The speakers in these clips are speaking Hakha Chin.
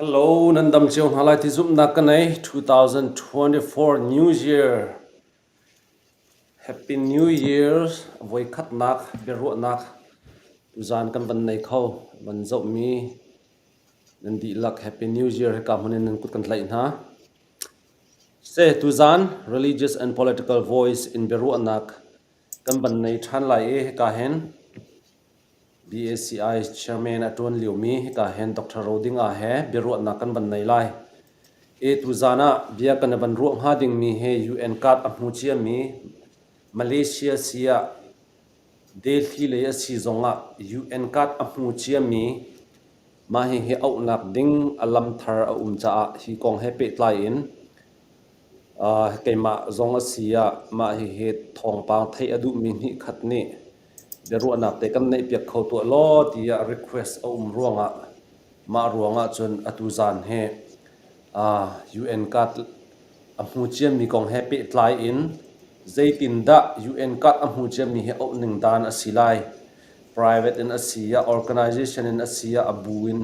Hello, nan dam cio hna lai ti zumhnak ka nei. 2024 New Year. Happy New Year. Voikhatnak biaruahnak tuzaan kan van nei kho. Van zohmi nan dihlak Happy New Year hika hmun in nan kut kan tlaih hna. Se tuzaan Religious and Political Voice in biaruahnak kan van nei ṭhan lai i hika hin BACI chairman a ṭuan liomi hika hin Dr. Rodinga he biaruahnak kan van nei lai. I tuzaan ah bia kan i van ruah hnga dingmi hi UN card a hmu ciami Malaysia si ah Delhi lei a si zongah UN card a hmu ciami mah hihi auhnak ding a lam thar a um caah hi kong he pehtlai in keimah zong a si ah mah hihi thawngpang theih a duhmi hnihkhat nih biaruahnak te kan neihpiak kho tuah law tiah request a um ruangah mah ruangah cun atu zaan hi UN card a hmu ciami kong he pehtlai in zeitindah UN card a hmu ciami hi auh ning dan a si lai private in a si ah organization in a si ah a bu in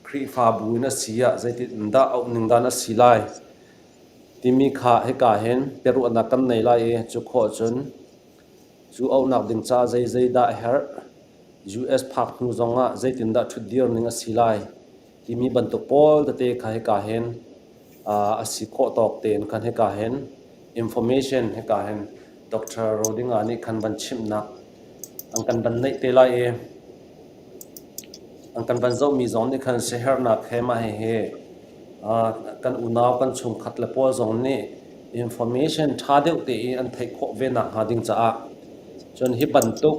Khrihfabu in a si ah zeitindah auh ning dan a si lai timi kha hika hin biaruahnak kan nei lai i cu khawh cun cu auhnak ding caah zeizeidah a herh, US phak hnu zongah zeitindah ṭhutdir ning a si lai timi bantuk pawl tete kha hika hin a si khawh tawk tein khan hika hin information hika hin Dr. Rodinga nih khan van chimhnak an kan van neih te lai i An kan van zohmi zong nih khan siaherhnak he mah hihi kan unau kan chungkhat le pawl zong nih information ṭha deuh tein an theih khawh ve nakhnga ding caah cun hi bantuk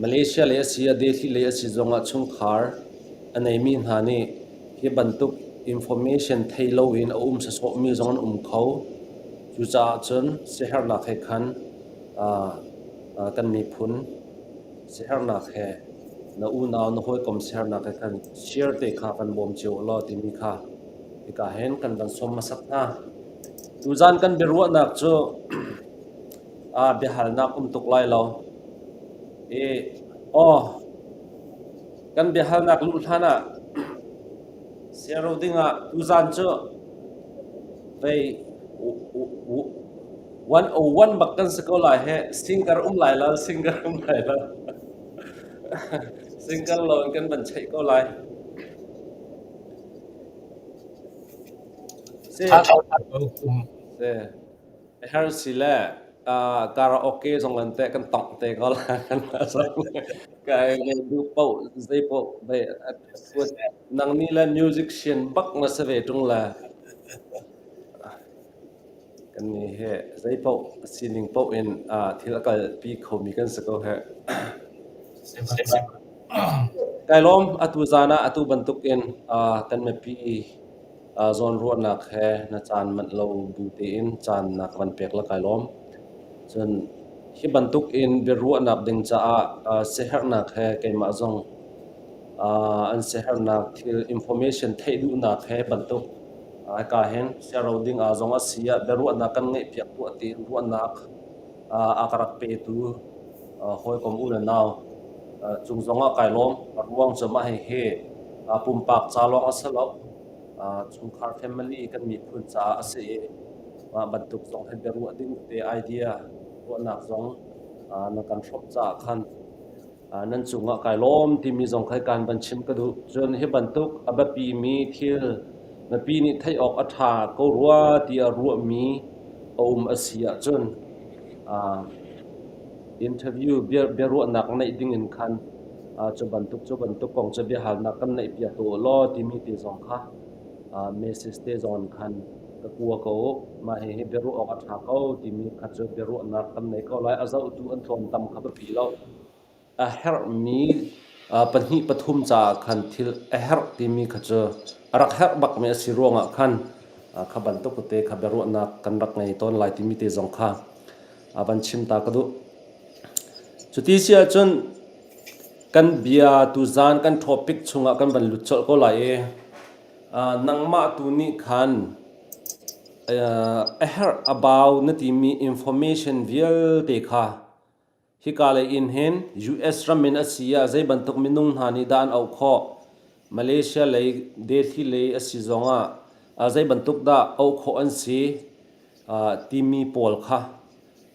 Malaysia lei a si ah Delhi lei a si zongah chungkhar a neimi hna nih hi bantuk information thei loin a um sawsawhmi zong an um kho. Cucaah cun siaherhnak he khan kan miphun siaherhnak he na unau na hawikom siaherhnak he khan share te kha kan bawm cio law timi kha hika hin kan van sawm hmasat hna. Tuzan kan biaruahnak cu biahalnak um tuk lai lo. I aw kan biahalnak luh hlan ah share ding ah tuzan cu vei 101 bak kan si ko lai he singer um lai lo singer um lai lo singer lo in kan van cheih ko lai si si her si le karaoke zong an te kan tong te ko la kan kai du po zei po ve nang ni le musician bak na se ve tung la Kannih hi zeipaoh a sining paoh in thil a kalpi khomi kan si ko hih. Kai lawm, atu zaan ah atu bantukin kan mipi zawnruahnak he na caan manh lo bu tein caan na ka van pek la kai lawm. Cun hi bantuk in biaruahnak ding caah siaherhnak he keimah zong an siaherhnak thil information theih duhnak he bantuk Hika hin siaro ding ah zong a si ah biaruahnak kan ngeihpiak tuah tiin ruahnak a ka rak petu hawikom u le nau cung zong ah kai lawm. A ruang cu mah hihi pumpak ca lawng a si lo. Chungkhar family kan miphun caah a si i mah bantuk zong hi biaruah ding te idea ruahnak zong na kan hrawmh caah khan Nan cungah kai lawm timi zong kha kaan van chim ka duh. Cun hi bantuk a biapimi thil mipi nih theih awk a ṭha ko rua tiah ruahmi a um a si ahcun interview biaruahnak neih dingin khan cu bantuk cu bantuk kong cu biahalnak kan neihpiak ko u law timi te zong kha message te zong in khan ka kua ko u. Mah hihi biaruah awk a ṭha ko timi kha cu biaruahnak kan nei ko lai. A zohtu an tlawmtam kha biapi lo. A herhmi pahnih pathum caah khan thil a herh timi kha cu a rak herh bakmi a si ruangah khan kha bantuk te kha biaruahnak kan rak ngei tawn lai timi te zong kha van chim ta ka duh. Cuti si ahcun kan bia tuzaan kan topic chungah kan van lut colh ko lai i nangmah tu nih khan a herh a bau na timi information vialte kha Hika lei in hin US ram in a si ah zei bantuk minung hna nih dah an auh khawh? Malaysia lei Delhi lei a si zongah zei bantuk dah auh khawh an si timi pawl kha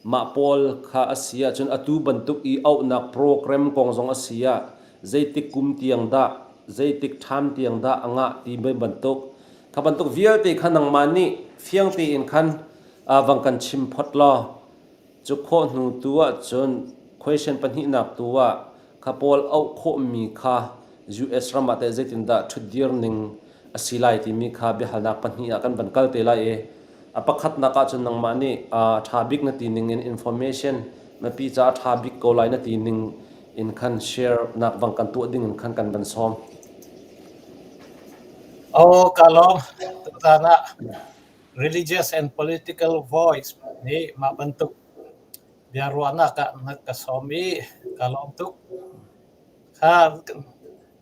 mah pawl kha a si ahcun atu bantuk i auhnak program kong zong a si ah zeitik kum tiang dah zeitik ṭham tiang dah a ngah ti bantuk kha bantuk vialte kha nangmah nih fiang tein khan vang kan chim phot law Cu khawh hnu tu ahcun question pahnihnak tu ah kha pawl auh khawhmi kha US ram ah teh zeitindah ṭhutdir ning a si lai timi kha biahalnak pahnih ah kan van kal te lai i a pakhatnak ahcun nangmah nih a ṭha bik na ti ning in information mipi caah a ṭha bik ko lai na ti ning in khan share nak vang kan tuah ding in khan kan van sawm. Aw ka lawm. Tuzan ah Religious and Political Voice nih mah bantuk biaruahnak ah na ka sawm i ka lawm tuk. Kha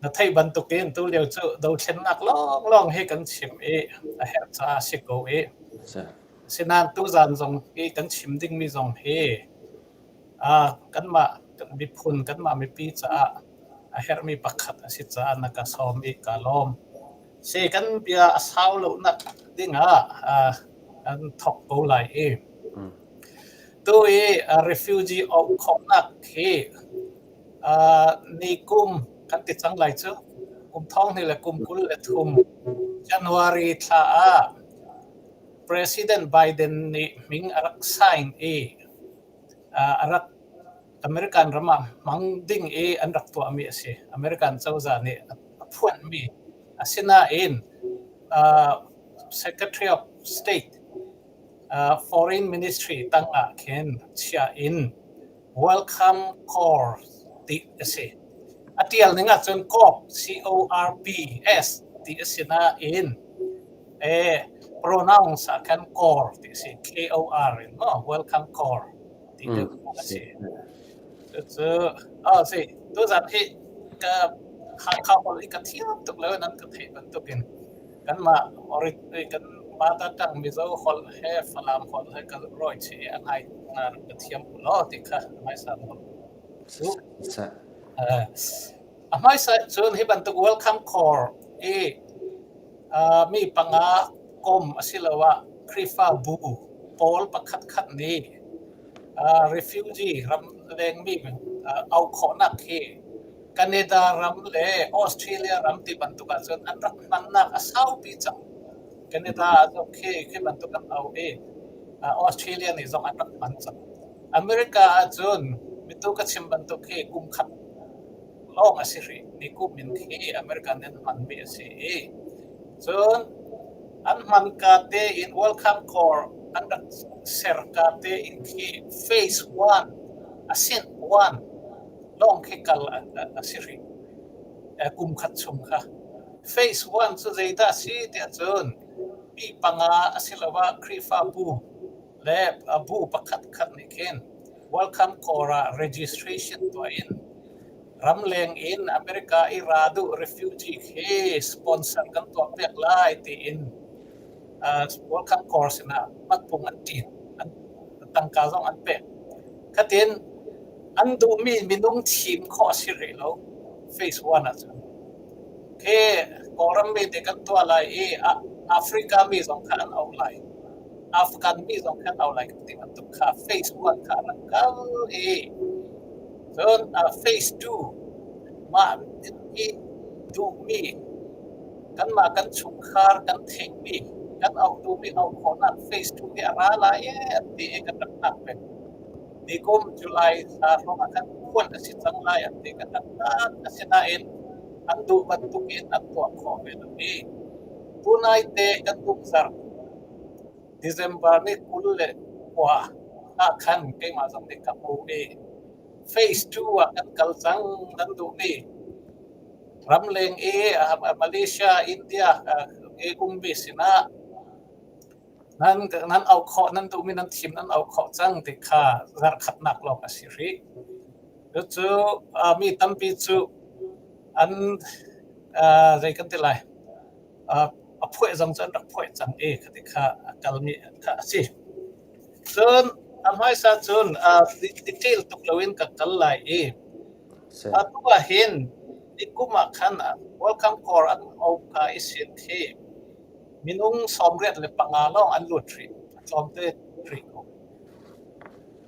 na theih bantukin tulio cu dothlennak lawnglawng hi kan chim i a herh caah a si ko i asinain tuzan zong hi kan chim dingmi zong hi kanmah miphun kanmah mipi caah a herhmi pakhat a si caah na ka sawm i ka lawm. Si kan bia a sau lonak dingah kan thawk ko lai i tu i refugee auh khawhnak hi ni kum kan ti cang lai cu kum thong hnih le kum 23 January thla ah President Biden nih hming a rak sign i a rak American ram ah hmang ding i an rak tuahmi a si. American cozah nih a phuanhmi. Asinain Secretary of State Foreign Ministry tangah khin chia in Welcome Corps ti a si. A tial ning ahcun Corp C-O-R-P-S ti a si nain pronouns ah khan Corps ti a si. K-O-R in maw Welcome Corps ti deuh a si. Cucu oh si tuzan hi ka Hakha holh hi ka thiam tuk lo nan ka theih bantukin kanmah ori kan mother tongue Mizo holh he Falam holh he ka rawi chih i a ngai ka thiam u law ti kha hmaisa nawl. A hmaisa cun hi bantuk welcome corps i mi panga kom asiloah Khrihfabu pawl pakhatkhat nih refugee ramlengmi auh khawhnak hi Canada ram le Australia ram ti bantuk ahcun an rak hmannak a saupi cang. Canada ah zong khi khi bantuk an auh i Australia nih zong an rak hman cang. America ahcun mitu ka chim bantuk hi kum khat lawng a si rih. Ni kum in khi America nih an hmanmi a si i cun an hmanka tein Welcome Corps an rak serka tein khi phase one asinh one lawng khi kal a si rih. Kum khat chung kha. Phase one cu zeidah a si tiah cun mi panga asiloah Khrihfabu le bu pakhat khat nih khin Welcome Corps ah registration tuah in ramleng in America i ra duh refugee khi sponsor kan tuah piak lai tiin Welcome Corps sinah matpung an ṭin an tangka zong an pek. Khatin an duhmi minung thim khawh a si rih lo phase one ahcun. Khi Kawlram mi nih kan tuah lai i Africa mi zong kha an auh lai. Afghan mi zong kha an auh lai ti bantuk kha phase one kha a rak kal i cun phase two mah i duhmi kanmah kan chungkhar kan theihmi kan auh duhmi auh khawhnak phase two hi a ra lai ee an ti i kan rak hngak peng. Nikum July thla hrawng ah khan phuan a si cang lai an ti kan rak hngak. Asinain an duh bantukin an tuah khawh ve lo i tunai te kan kum zarh December ni 29 ah khan keimah zong nih ka hmu i phase two ah kan kal cang nan duhmi ramleng i Malaysia, India i ummi sinah nan nan auh khawh nan duhmi nan thim nan auh khawh cang ti kha zarhkhatnak lawng a si rih. Cucu mi tampi cu an zei kan ti lai a phuah zong cu an rak phuah cang i khati kha a kalmi kha a si. Cun a hmaisa cun detail tuk loin ka kal lai i atu ah hin. Nikum ah khan Welcome Corps an auh ka i sin khi minung 85 lawng an lut rih. A tlawmte rih ko.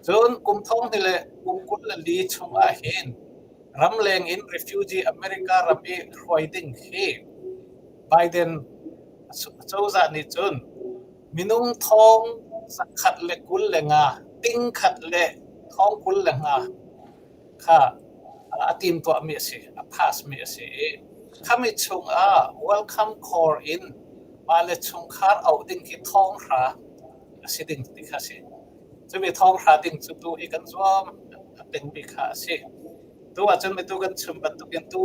Cun kum thong hnih le kum 24 chung ah hin ramleng in refugee America ram i hruai ding khi Biden cozah nih cun minung thong 125, ting khat le thong 25 kha a timtuahmi a si, a pass mi a si i khami chungah Welcome Corps in mah le chungkhar auh ding khi 5,000 a si ding ti kha a si. Cumi 5,000 ding cu tu hi kan zuam a pengmi kha a si. Tu ahcun mitu kan chim bantukin tu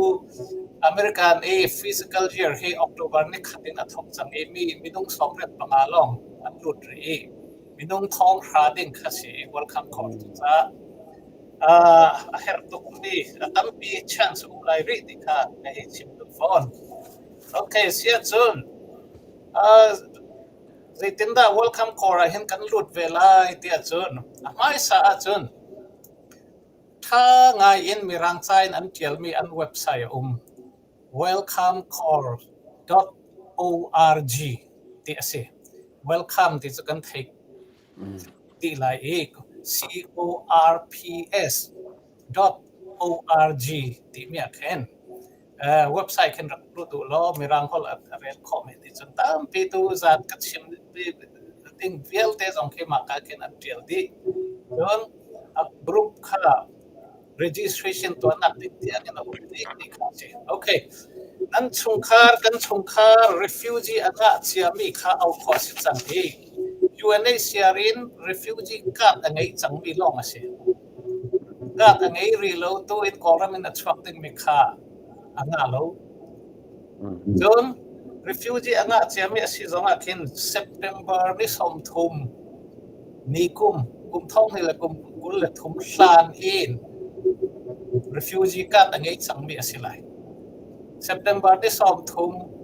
American i fiscal year hi October ni khat in a thawk cang i mi minung 85 lawng an lut rih i minung 5,000 ding kha si i Welcome Corps cu caah a herh tukmi a tampi chance um lai rih ti kha ka hei chim duh fawn. Okay, siahcun zeitindah Welcome Corps ah hin kan lut ve lai ti ahcun a hmaisa ahcun ṭha ngai in Mirang ca in an ṭialmi an website a um. welcomecorps.org ti a si. Welcome ti cu kan theih ti lai i corps.org timi ah khin website khin rak lut u law Mirang holh a rel khawhmi ti cun tampi tu zat ka chim ding vialte zong khi mah ka khin an ṭial dih. Cun a group kha registration tuahnak ding tiang in a um dih ti kha a si. Okay. Nan chungkhar kan chungkhar refugee a ngah ciami kha auh khawh a si cang i UNHCR in refugee card a ngei cangmi lawng a si. Card a ngei rih lo tu in Kawlram in a chuak dingmi kha a ngah lo. Cun refugee a ngah ciami a si zongah khin September ni 30 ni kum kum thong hnih le kum 23 hlan in refugee card a ngei cangmi a si lai. September ni 30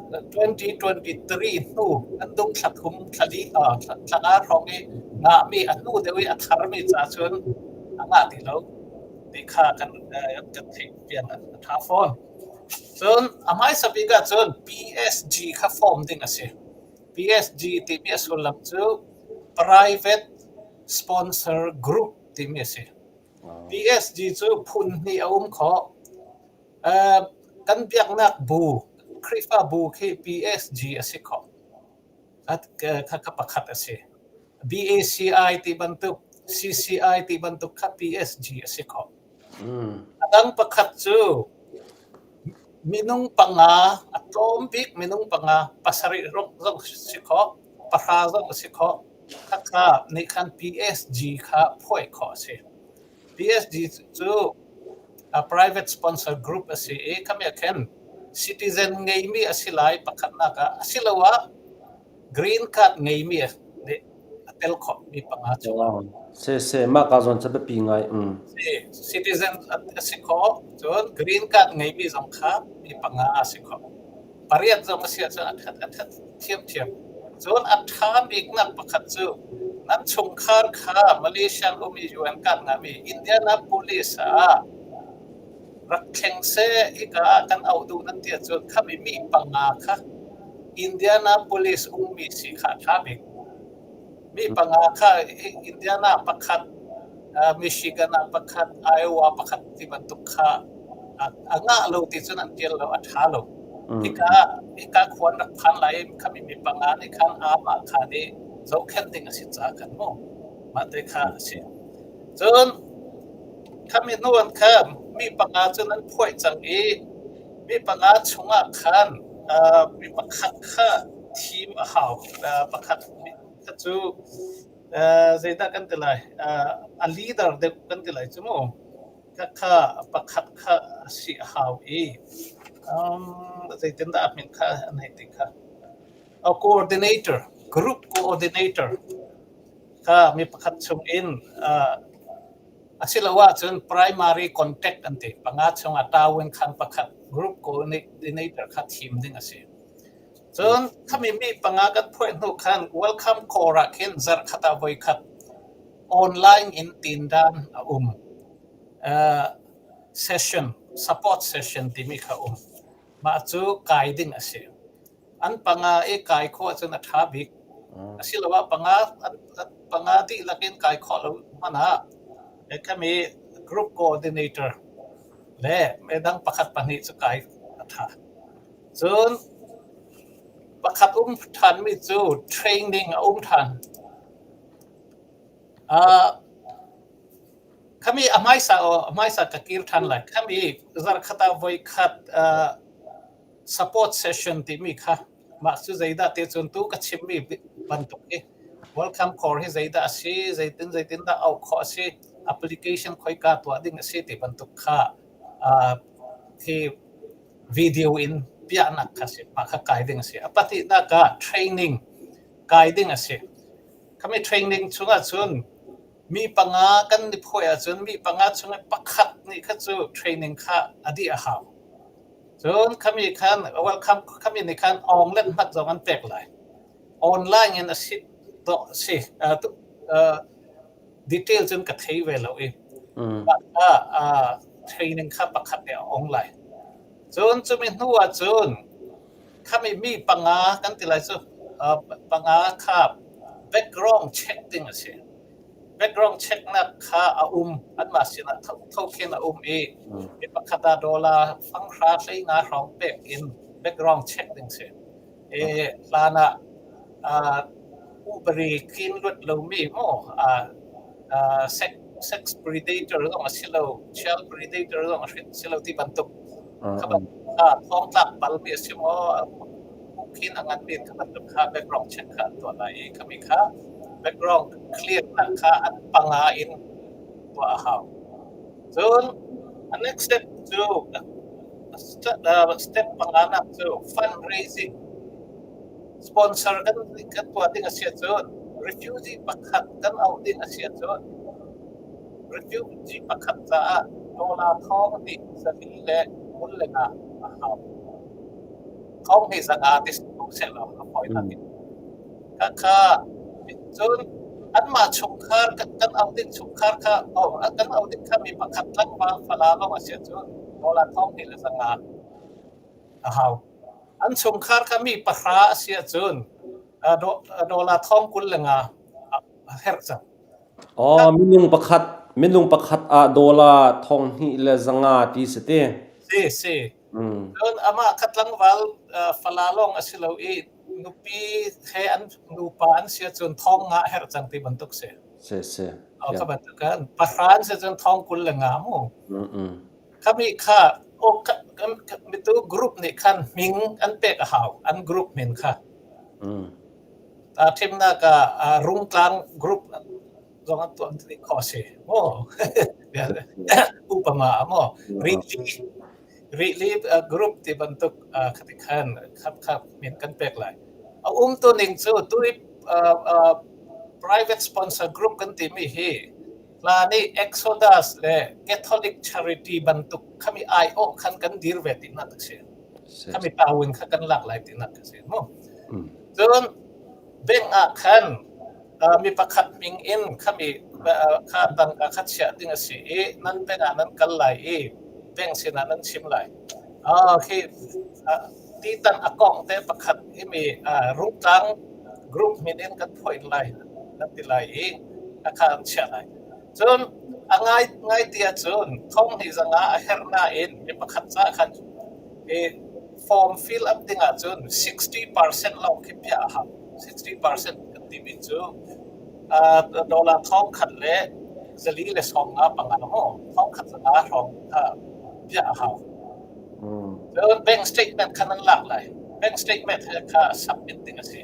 2023 hnu an dung thla thum thla li thla nga hrawng i ngahmi a hnu deuh i a tharmi ca cun a ngah ti lo ti kha kan kan theih pian a ṭha fawn. Cun a hmaisa bik ahcun PSG kha form ding a si. PSG timi a sullam cu Private Sponsor Group timi a si. PSG cu phun hnih a um khawh. Kan biaknak bu, Khrihfabu khi PSG a si khawh. Kha pakhat a si. BACI ti bantuk, CCI ti bantuk kha PSG a si khawh. A dang pakhat cu minung panga, a tlawm bik minung panga, pasarih zong si khawh, pahra zong a si khawh. Khakha nih khan PSG kha phuai khawh a si. PSG cu a private sponsor group a si i khami ah khin citizen ngeimi a si lai pakhatnak ah asiloah green card ngeimi nih a tel khawhmi panga cu. Siseh, mah ka zawn cu biapi ngai. Citizen a si khawh, cun green card ngeimi zong kha mi panga a si khawh. Pariat zong a si ahcun a ṭhat a ṭhat ṭhiamṭhiam. Cun a ṭha biknak pakhat cu nan chungkhar kha Malaysian um i UN card ngami Indianapolis ah rak thleng seh hika ah kan auh duh nan ti ahcun khami mi panga kha Indianapolis ummi si kha a ṭha bik. Mi panga kha Indiana pakhat, Michigan ah pakhat, Iowa pakhat ti bantuk kha a ngah lo ti cun an ṭial lo, a ṭha lo. Hika hika khua an rak phan lai i khami mi panga nih khan amah kha nih zohkhenh ding a si caah khan mu mah te kha a si. Cun khami hnu an kha mi panga cu nan phuaih cang i mi panga chungah khan mi pakhat kha thim a hau. Pakhat kha cu zeidah kan ti lai? A leader deuh kan ti lai cu mu. Khakha pakhat kha a si a hau i zeitindah a min kha an hei ti kha. A coordinator, group coordinator kha mi pakhat chungin asiloah cun primary contact an ti. Panga chungah tawin khan pakhat group coordinator kha thim ding a si. Cun khami mi panga kan phuaih hnu khan Welcome Corps ah khin zarhkhat ah voikhat online in tindan a um. Session. Support session timi kha um. Mah cu kai ding a si. An panga i kai khawh ahcun a ṭha bik. Asiloah panga panga dihlak in kai khawh lo hmanh ah khami group coordinator le midang pakhat pahnih cu kai a ṭha. Cun pakhat um ṭhanmi cu training a um ṭhan. Khami a hmaisa aw a hmaisa ka kir ṭhan lai. Khami zarkhat ah voikhat support session timi kha mah cu zeidah ti cun tu ka chimmi bantuk hi welcome corps hi zeidah a si, zeitin zeitin dah auh khawh a si, application khoika tuah ding a si ti bantuk kha khi video in piahnak kha si, mah kha kai ding a si. A pahnihnak ah training kai ding a si. Khami training chungah cun mi panga kan i phuai ahcun mi panga chung i pakhat nih kha cu training kha a dih a hau. Cun khami khan welcome khami nih khan awng let hmat zong an pek lai. Online in a si to si detail cun ka thei ve lo i training kha pakhat nih a ong lai. Cun cumi hnu ah cun khami mi panga kan ti lai cu panga kha background check ding a si. Background check nak kha a um anmah sinah tho khin a um i mi pakhat ah dollar fanghra hlei nga hrawng pek in background check ding si. I hlan ah ubari kin luat lomi maw sex sex predator zong a si lo, child predator zong a si lo ti bantuk kha kha thongtlak balmi a si maw khin a nganmi kha bantuk kha background check kha an tuah lai i khami kha background clear nak kha an panga in tuah a hau. Cun a next step cu step panga nak cu fundraising sponsor kan kan tuah ding a si ahcun refugee pakhat kan auh ding a si ahcun refugee pakhat caah dollar thong hnih zali le 25 a hau. Thong hnih zanga ti seh law a fawi nak in. Khakha cun anmah chungkhar kan auh ding chungkhar kha kan auh ding kha mi pakhat tlangval fala lawng a si ahcun dollar thong hnih le zanga a hau. An chungkhar kha mi pahra a si ahcun dollar thong 25 a herh cang. Aw, minung pakhat ah dollar thong hnih le zanga ti si ti. Si si. Cun amah kha tlangval fala lawng a si lo i nupi he an nupa an si ahcun thong nga a herh cang ti bantuk si. Si si. Kha bantuk kan pahra an si cun thong 25 mu. Khami kha mitu group nih khan hming an pek a hau an group min kha. Thimnak ah Rungtlang group zong an tuah dih khawh a si. Maw upama maw Rili Rili group ti bantuk khati khan khap khap min kan pek lai. A um tu ning cu tui private sponsor group kan timi hi hla nih Exodus le Catholic Charity bantuk khami aiawh khan kan dir ve ti nak a si. Khami tawin kha kan lak lai ti nak a si mu. Cun bank ah khan mi pakhat min in khami kha tangka kha chiah ding a si i nan bank ah nan kal lai i bank sinah nan chim lai. Khi titan a kong te pakhat imi Rungtlang group min in kan phoih lai nan ti lai i a kha an chiah lai. Cun a ngai ngai ti ahcun thong hnih zanga a herh nain mi pakhat ca khan i form fill up ding ahcun 60% lawng khi piah a hau. 60% kan timi cu dollar thong khat le zali le sawm nga panga maw thong khat zanga hrawng kha piah a hau. Cun bank statement kha nan lak lai. Bank statement kha submit ding a si.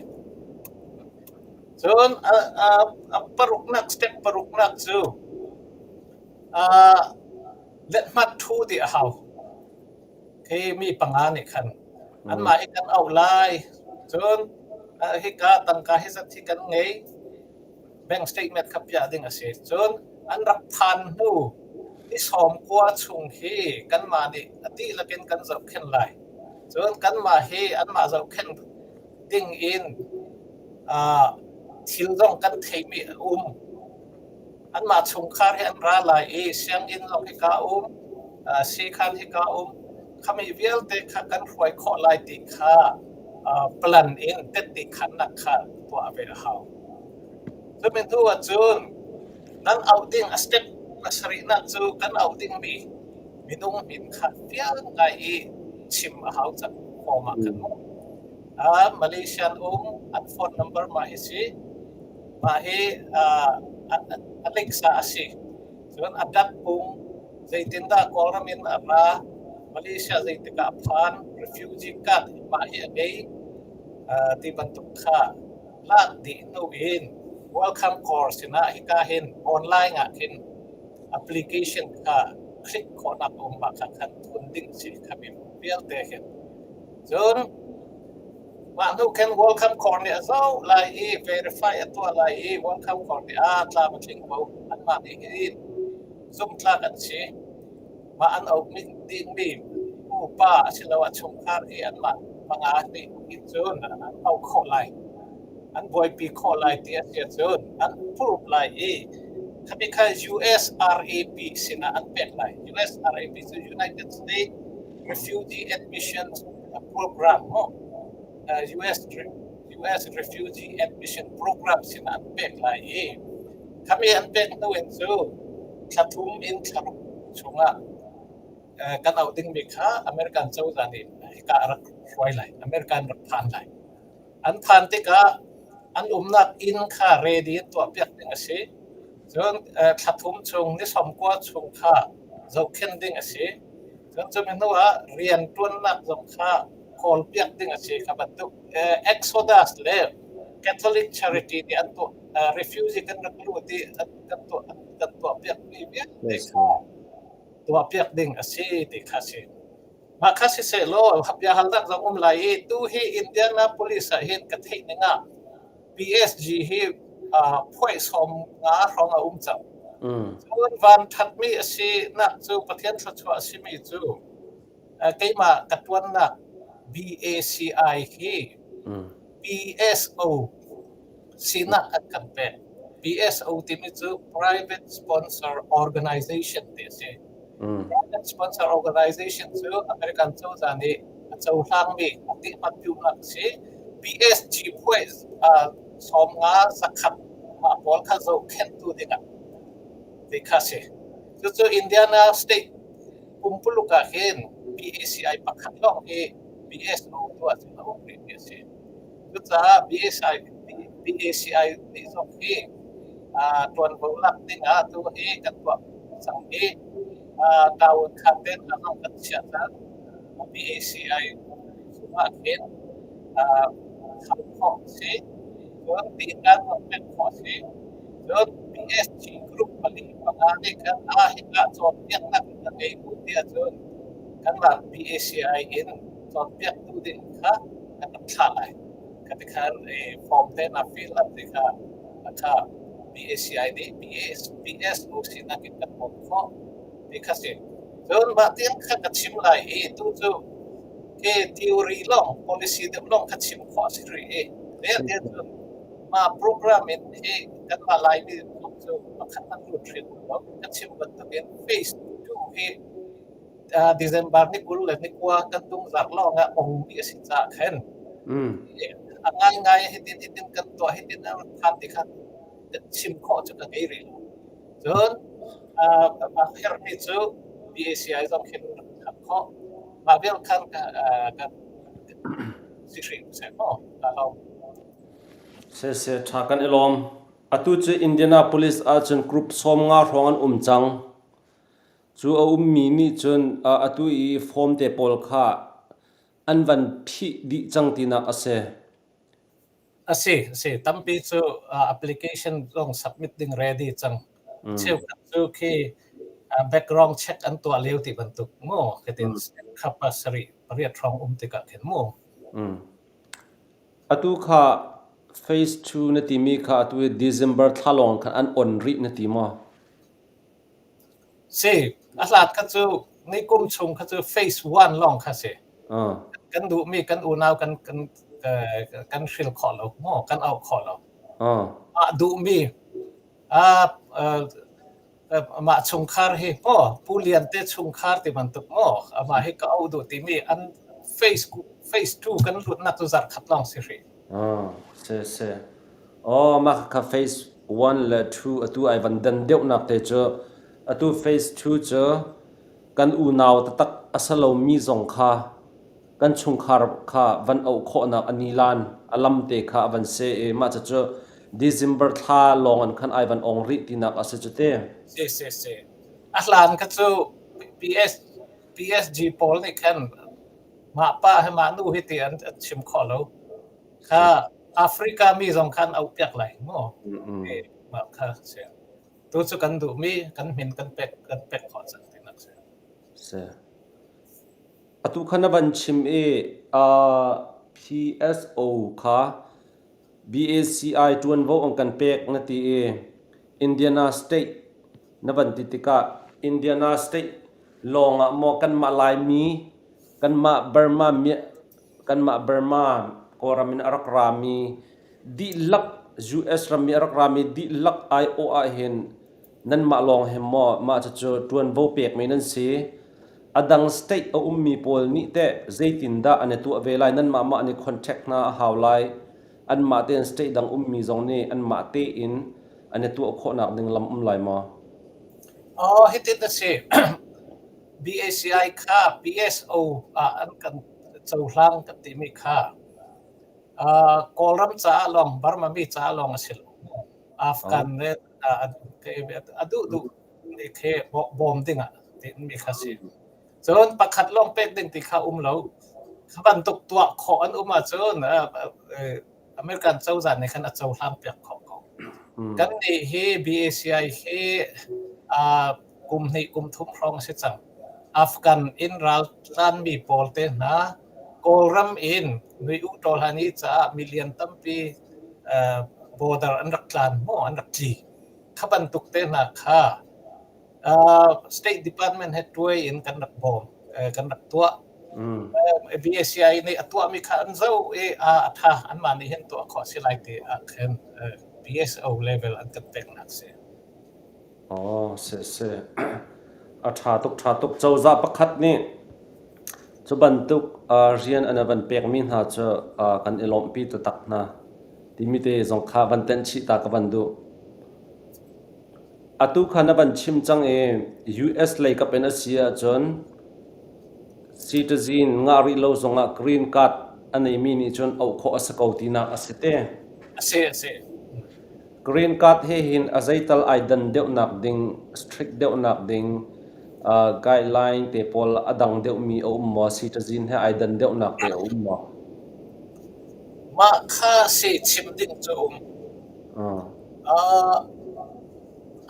Cun a paruknak step paruknak cu lethmat ṭhu dih a hau. Khi mi panga nih khan anmah hi kan auh lai. Cun hika tangka hi zat hi kan ngei. Bank statement kha piah ding a si. Cun an rak phan hnu ni sawm kua chung hi kanmah nih a dihlak in kan zohkhenh lai. Cun kanmah hi anmah zohkhenh ding in thil zong kan theimi a um. Anmah chungkhar hi an ra lai i sianginn zong hika a um. Siikhan hika um khami vialte kha kan hruai khawh lai ti kha plan in tette khannak kha tuah ve a hau. Cumi hnu ahcun nan auh ding a step pasarihnak cu kan auh dingmi minung min kha fiang ngai i chim a hau cang form ah kan um. Malaysian um an phone number mah hi si. Mah hi a link sa a si. Cun a dat pung zeitindah Kawlram in a ra, Malaysia zeitik ah a phan, refugee card mah hi a ngei ti bantuk kha lak dih hnu in Welcome Corps sinah hika hin online ah khin application kha click khawhnak a um ah kha khan thun ding si kha mi vialte hin. Cun mah hnu khin Welcome Corps nih a zoh lai i verify a tuah lai i Welcome Corps nih a tlam a tling ko anmah nih hin zumhtlak an si. Mah an auh dingmi pupa asiloah chungkhar i anmah panga nih hin cun an auh khawh lai. An buaipi khawh lai ti a si ahcun an approve lai i khami kha USRAP sinah an pek lai. USRAP cu United States Refugee Admissions Program mu. US Refugee Admission Program sinah an pek lai i khami an pek hnu in cu thla thum in thla ruk chungah kan auh dingmi kha American cozah nih hika a rak hruai lai. American rak phan lai. An phan tikah an umnak inn kha ready in tuahpiak ding a si. Cun thla thum chung ni 90 chung kha zohkhenh ding a si. Cun cumi hnu ah rianṭuannak zong kha kawlpiak ding a si. Kha bantuk Exodus le Catholic Charity nih an tuah refugee kan rak lut i an kan tuah an kan tuahpiakmi vialte kha tuahpiak ding a si ti kha a si. Mah kha sisehlaw bia halnak zong um lai i tu hi Indianapolis ah hin ka theih ning ah PSG hi phuai 50 hrawng a um cang. Cun van ṭhatmi a si nak cu Pathian thluachuah a simi cu keimah ka ṭuannak BACI hi PSO sinak an kan pek. PSO timi cu Private Sponsor Organization ti a si. Private Sponsor Organization cu American cozah nih a cohlangmi a tihmat-piunak a si. PSG puai 50 100 mah pawl kha zohkhenhtu dingah ti kha si. Cucu Indiana State pumpuluk ah hin BACI pakhat lawng hi BSO tuah cun a um rihmi a si. Cucaah BSI, BACI nih zong hi ṭuanvo lak dingah tu hi kan tuah cang i taun khat te hna zong kan chiah cang. BACI chungah khin kham khawh a si. Cun ti-kan zong pek khawh a si. Cun PSG group pali panga nih khan ah hika cawnpiaknak na ngei u tiah cun kanmah BACI in cawnpiaktu ding kha kan rak thlah lai. Khati khan form te na fill up ti kha kha BACI nih BAS, BSO sinak in kan bawmh khawh ti kha si. Cun mah tiang kha ka chim lai i tu cu ke theory lawng policy deuh lawng kha chim khawh a si rih i te cun mah program in hi kanmah Laimi zong cu pakhat an lut hrim lo. Ka chim bantukin phase 2 hi December ni 20 le ni 9 kan tung zarh lawng ah ongmi a si caah khan a ngaingai hitin hitin kan tuah hitin a rak phan ti kha chim khawh cu ka ngei rih lo. Cun a herhmi cu BACI zong khin rak khap khawh. Mah vial khan ka si hrim seh maw ka lawm. Siseh ṭha kan i lawm. Atu cu Indianapolis ahcun group 50 hrawng an um cang. Cu a ummi nih cun atu i form te pawl kha an van phih dih cang tinak a si. A si, a si. Tampi cu application zong submit ding ready cang. Cheukhat cu khi background check an tuah lio ti bantuk mu. Hitin kha pasarih pariat hrawng um tikah khin mu. Atu kha phase 2 na timi kha atu i December thla lawng khan an on rih na ti maw? Si, a hlat kha cu ni kum chung kha cu phase 1 lawng kha si. Kan duhmi kan unau kan kan kan hril khawh lo maw kan auh khawh lo. Ah duhmi Mah chungkhar hi maw Pu Lian te chungkhar ti bantuk maw amah hi ka auh duh timi an phase phase 2 kan lutnak cu zarh khat lawng si hrih. Ah, si si. Oh, mah kha phase 1 le 2 atu ai van dan deuhnak te cu atu phase 2 cu kan unau taktak a si lomi zong kha kan chungkhar kha van auh khawhnak a nilan a lam te kha a van si i mah cucu December thla lawng an khan ai van ong rih tinak a si cu te. Si si si. A hlan kha cu PS PSG pawl nih khan mah pa hi mah nu hi ti an chim khawh lo. Kha Africa mi zong khan auh piak lai mu. Mah kha si. Tu cu kan duhmi kan min kan pek kan pek khawh cang tinak si. Si. Atu kha na van chim i PSO kha BACI ṭuanvo an kan pek na ti i Indiana State na van ti tikah Indiana State lawngah maw kanmah Laimi, kanmah Burma, kanmah Burma Kawlram in a rak rami dihlak US ram i a rak rami dihlak aiawh ahhin nanmah lawng he maw mah cucu ṭuanvo pekmi nan si? A dang state a ummi pawl nih teh zeitindah an i tuah ve lai? Nanmah mah an i contact hna a hau lai. Anmah tein state dang ummi zong nih anmah tein an i tuah khawhnak ding lam um lai maw? Oh, hitin a si. BACI kha PSO ah an kan cohlang kan timi kha Kawlram caah lawng, Burma mi caah lawng a si lo. Afghan le a duh duh nih khi bawm ding ah mi kha si. Cun pakhat lawng pek ding ti kha um lo. Kha bantuk tuah khawh an um ahcun American cozah nih khan a cohlang piak khawh ko. Kan nih hi BACI hi kum hnih kum thum hrawng a si cang. Afghan in raltlanmi pawl te hna Kawlram in nui u ṭawlhani caah million tampi border an rak tlan maw an rak tli. Kha bantuk te hna kha State Department he tuai in kan rak bawm, kan rak tuah. BACI nih a tuahmi kha an zoh i a tha anmah nih hin tuah khawh a si lai ti ah khin PSO level an kan peknak si. Aw, si si. A ṭha tuk, ṭha tuk. Cozah pakhat nih cu bantuk rian an van pekmi hna cu kan i lawmhpi taktak hna timi te zong kha van tenh chih ta ka van duh. Atu kha na van chim cang i US lei kap in a si ahcun citizen ngah rih lo zongah green card a neimi nih cun auh khawh a si ko tinak a si te. A si, a si. Green card he hin a zeital ai dan deuhnak ding, strict deuhnak ding, guideline te pawl a dang deuhmi a um maw? Citizen he ai dan deuhnak te a um maw? Mah kha si chim ding cu um.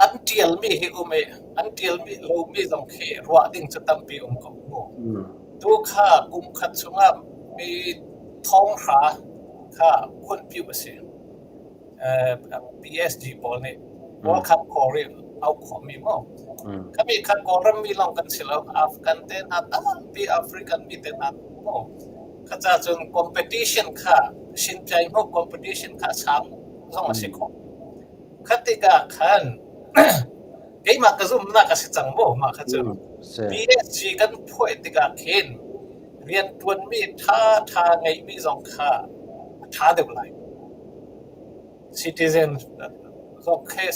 An ṭialmi hi um i an ṭialmi lomi zong khi ruah ding cu tampi um ko mu. Tu kha kum khat chungah mi thonghra kha khunpiu a si. PSG pawl nih World Cup kor i auh khawhmi maw? Khami kha Kawlram mi lawng kan si lo. Afghan te hna tampi African mi te hna maw? Kha ca cun competition kha sinpiai hmu competition kha sang zong a si khawh. Kha tikah khan keimah ka zumhnak a si cang maw mah kha cu PSG kan phuah tikah khin rianṭuanmi ṭhaṭha ngeihmi zong kha a ṭha deuh lai. Citizen zong khi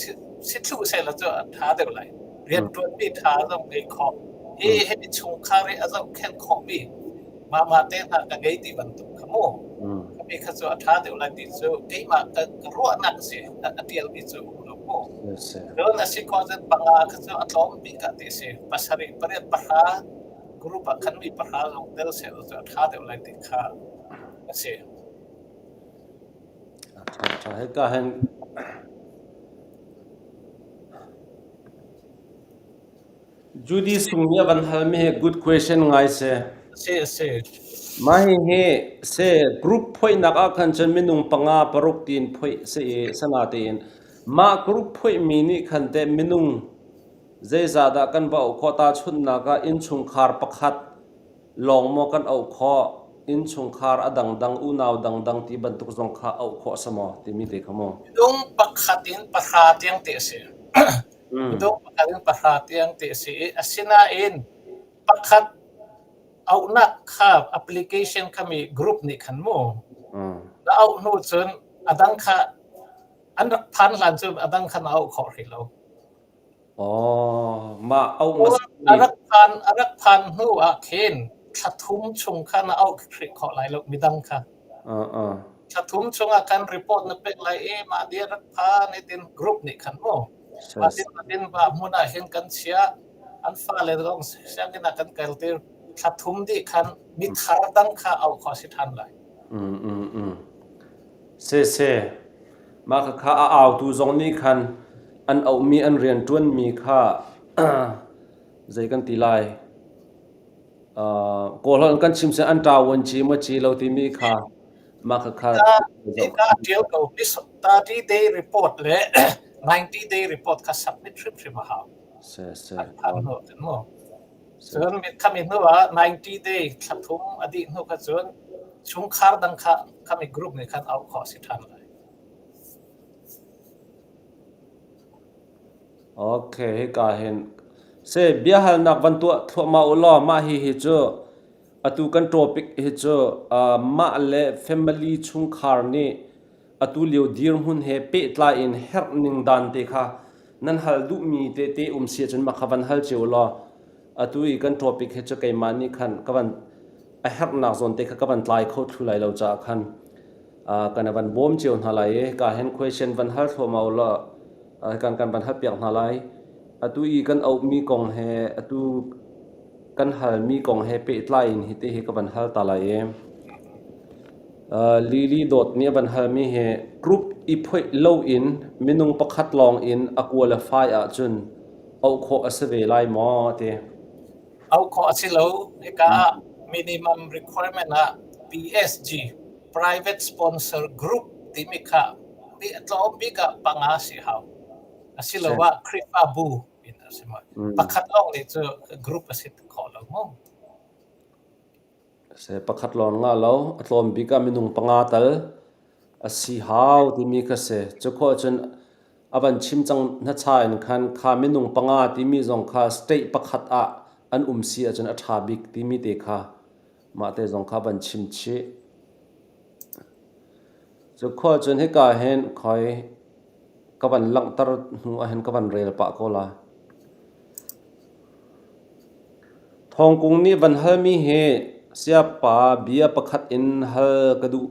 si thlu sehlaw cu a ṭha deuh lai. Rianṭuanmi ṭha zong ngei khawh. Hi hi chungkhar i a zohkhenh khawhmi mama te hna ka ngei ti bantuk kha mu. Mi kha cu a ṭha deuh lai ti cu keimah ka ruahnak si a ṭialmi cu um lo mu. Cun a si khawh cun panga kha cu a tlawm bik ah ti si. Pasarih, pariat, pahra group ah khan mi pahra zong tel sehlaw cu a ṭha deuh lai ti kha a si. Ṭha hika hin Judy Sung nih a van halmi hi good question ngai si. Si a si. Mah hihi se group phoihnak ah khan cun minung panga paruk tiin phoih si i sana tein mah group phoihmi nih khan teh minung Zeizahdah kan va auh khawh? Tahchunhnak ah innchungkhar pakhat lawng maw kan auh khawh? Innchungkhar a dangdang, unau dangdang ti bantuk zong kha auh khawh a si maw? Timi te kha maw? Minung pakhat in pahra tiang ti a si. Minung pakhat in pahra tiang ti a si i asinain pakhat auhnak kha application kha mi group nih khan mu na auh hnu cun a dang kha an rak phan hlan cun a dang kha na auh khawh hrih lo. Oh, mah auh hmasa A rak phan a rak phan hnu ah khin thla thum chung kha na auh hrih khawh lai lo midang kha. Thla thum chung ah khan report na pek lai i mah dia rak phan itin group nih khan mu. Mah tin mah tin va hmun ah hin kan chiah an fale zong sianginn ah kan kaltir thla thum dih khan mi thar dang kha auh khawh si ṭhan lai. Siseh, mah khakha a autu zong nih khan an auhmi an rianṭuanmi kha zei kan ti lai? Kawlholh in kan chim seh an ṭa ci maw ci lo timi kha mah khakha Hika ṭial ko. 30 day report le 90 day report kha submit hrimhrim a hau. Siseh. An phan hnu ah mu. Cun khami hnu ah 90 day thla thum a dih hnu kha cun chungkhar dang kha khami group nih khan auh khawh a si ṭhan lai. Okay, hika hin se biahalnak van tuah thluahmah u law mah hi hi cu atu kan topic hi cu uh, mah le family chungkhar nih atu lio dirhmun he pehtlai in herh ning dan te kha nan hal duhmi tete um si ahcun mah kha van hal cio law atu i kan topic hi cu keimah nih khan ka van a herhnak zawn te kha ka van tlai kho thlu lai lo caah khan kan van bawm cio hna lai i ka hen question van hal thluahmah u law kan kan van hal piak hna lai. Atu i kan auhmi kong he atu kan halmi kong he pehtlai in hiti hi ka van hal ta lai i Lily Dawt nih a van halmi hi group i phoih loin minung pakhat lawng in a qualify ahcun auh khawh a si ve lai maw ti. Auh khawh a si lo. Hika ah minimum requirement ah PSG Private Sponsor Group timi kha a tlawm bik ah panga si hau. Asiloah Khrihfabu in a si maw. Pakhat lawng nih cu group a si khawh lo mu. Se pakhat lawng nga lo, a tlawm bik ah minung panga tal a si hau timi kha si. Cu khawh cun a van chim cang hnacha in khan kha minung panga timi zong kha state pakhat ah an um si ahcun a ṭha bik timi te kha mah te zong kha van chim chih. Cu khawh cun hika hin khoi ka van langhter hnu ahhin ka van rel pah ko la. Thawngkung nih van halmi hi siapa bia pakhat in hal ka duh.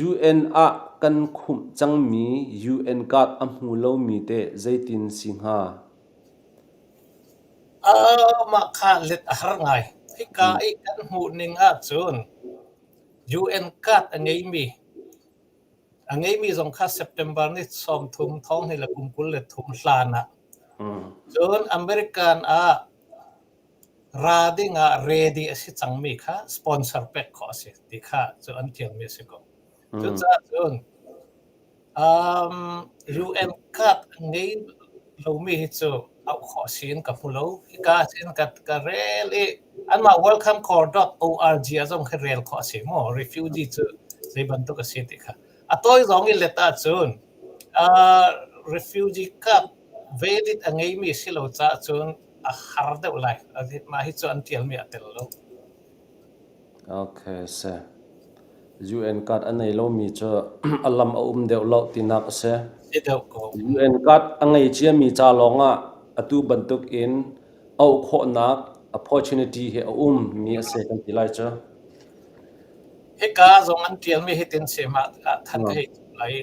UN ah kan khumh cangmi UN card a hmu lomi teh zeitin si hnga? Mah kha let a har ngai. Hika i kan hmuh ning ahcun UN card a ngeimi a ngeimi zong kha September ni 30 thong ni le kum 23 hlan ah cun American ah ra ding ah ready a si cangmi kha sponsor pek khawh a si ti kha cu an tialmi a si ko. Cucaah cun UN card a ngei lomi hi cu auh khawh si in ka hmu lo. Hika sin ka ka rel i anmah welcomecorps.org ah zong khi rel khawh a si maw? Refugee cu zei bantuk a si ti kha. A tawi zong i let ahcun refugee card valid a ngeimi si lo caah cun a har deuh lai. Mah hi cu an ṭialmi a tel lo. Okay, si. UN card a nei lomi cu a lam a um deuh lo tinak a si. Si deuh ko. UN card a ngei ciami ca lawngah atu bantuk in auh khawhnak opportunity hi a um mi a si kan ti lai cu. Hika zong an ṭialmi hitin si ma than ka hei lai.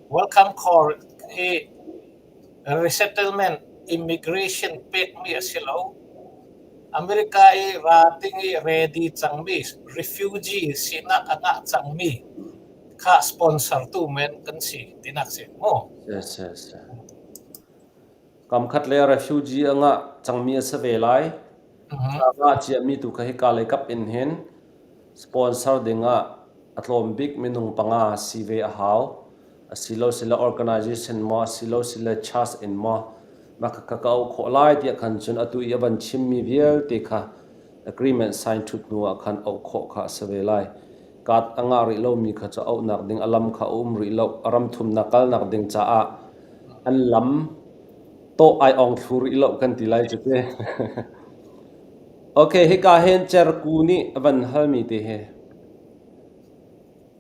Welcome Corps hi Resettlement immigration pekmi a si lo. America i ra ding i ready cangmi refugee sinak a ngah cangmi kha sponsor tu men kan si tinak si mu. Yes, yes. Kam khat le refugee a ngah cangmi a si ve lai. A ngah ciami tu kha hika lei kap in hin sponsor dingah a tlawm bik minung panga si ve a hau. Asilo sile organization maw asilo sile church in maw mah kha ka auh khawh lai tiah khan cun atu i a van chimmi vialte kha agreement sign ṭhut hnu ah khan auh khawh kha a si ve lai. Card a ngah rih lomi kha cu auhnak ding a lam kha a um rih lo. A ram thumnak kalnak ding caah. An lam tawh ai ong thlu rih lo kan ti lai cu te. Okay, hika hin Cerku nih a van halmi te hi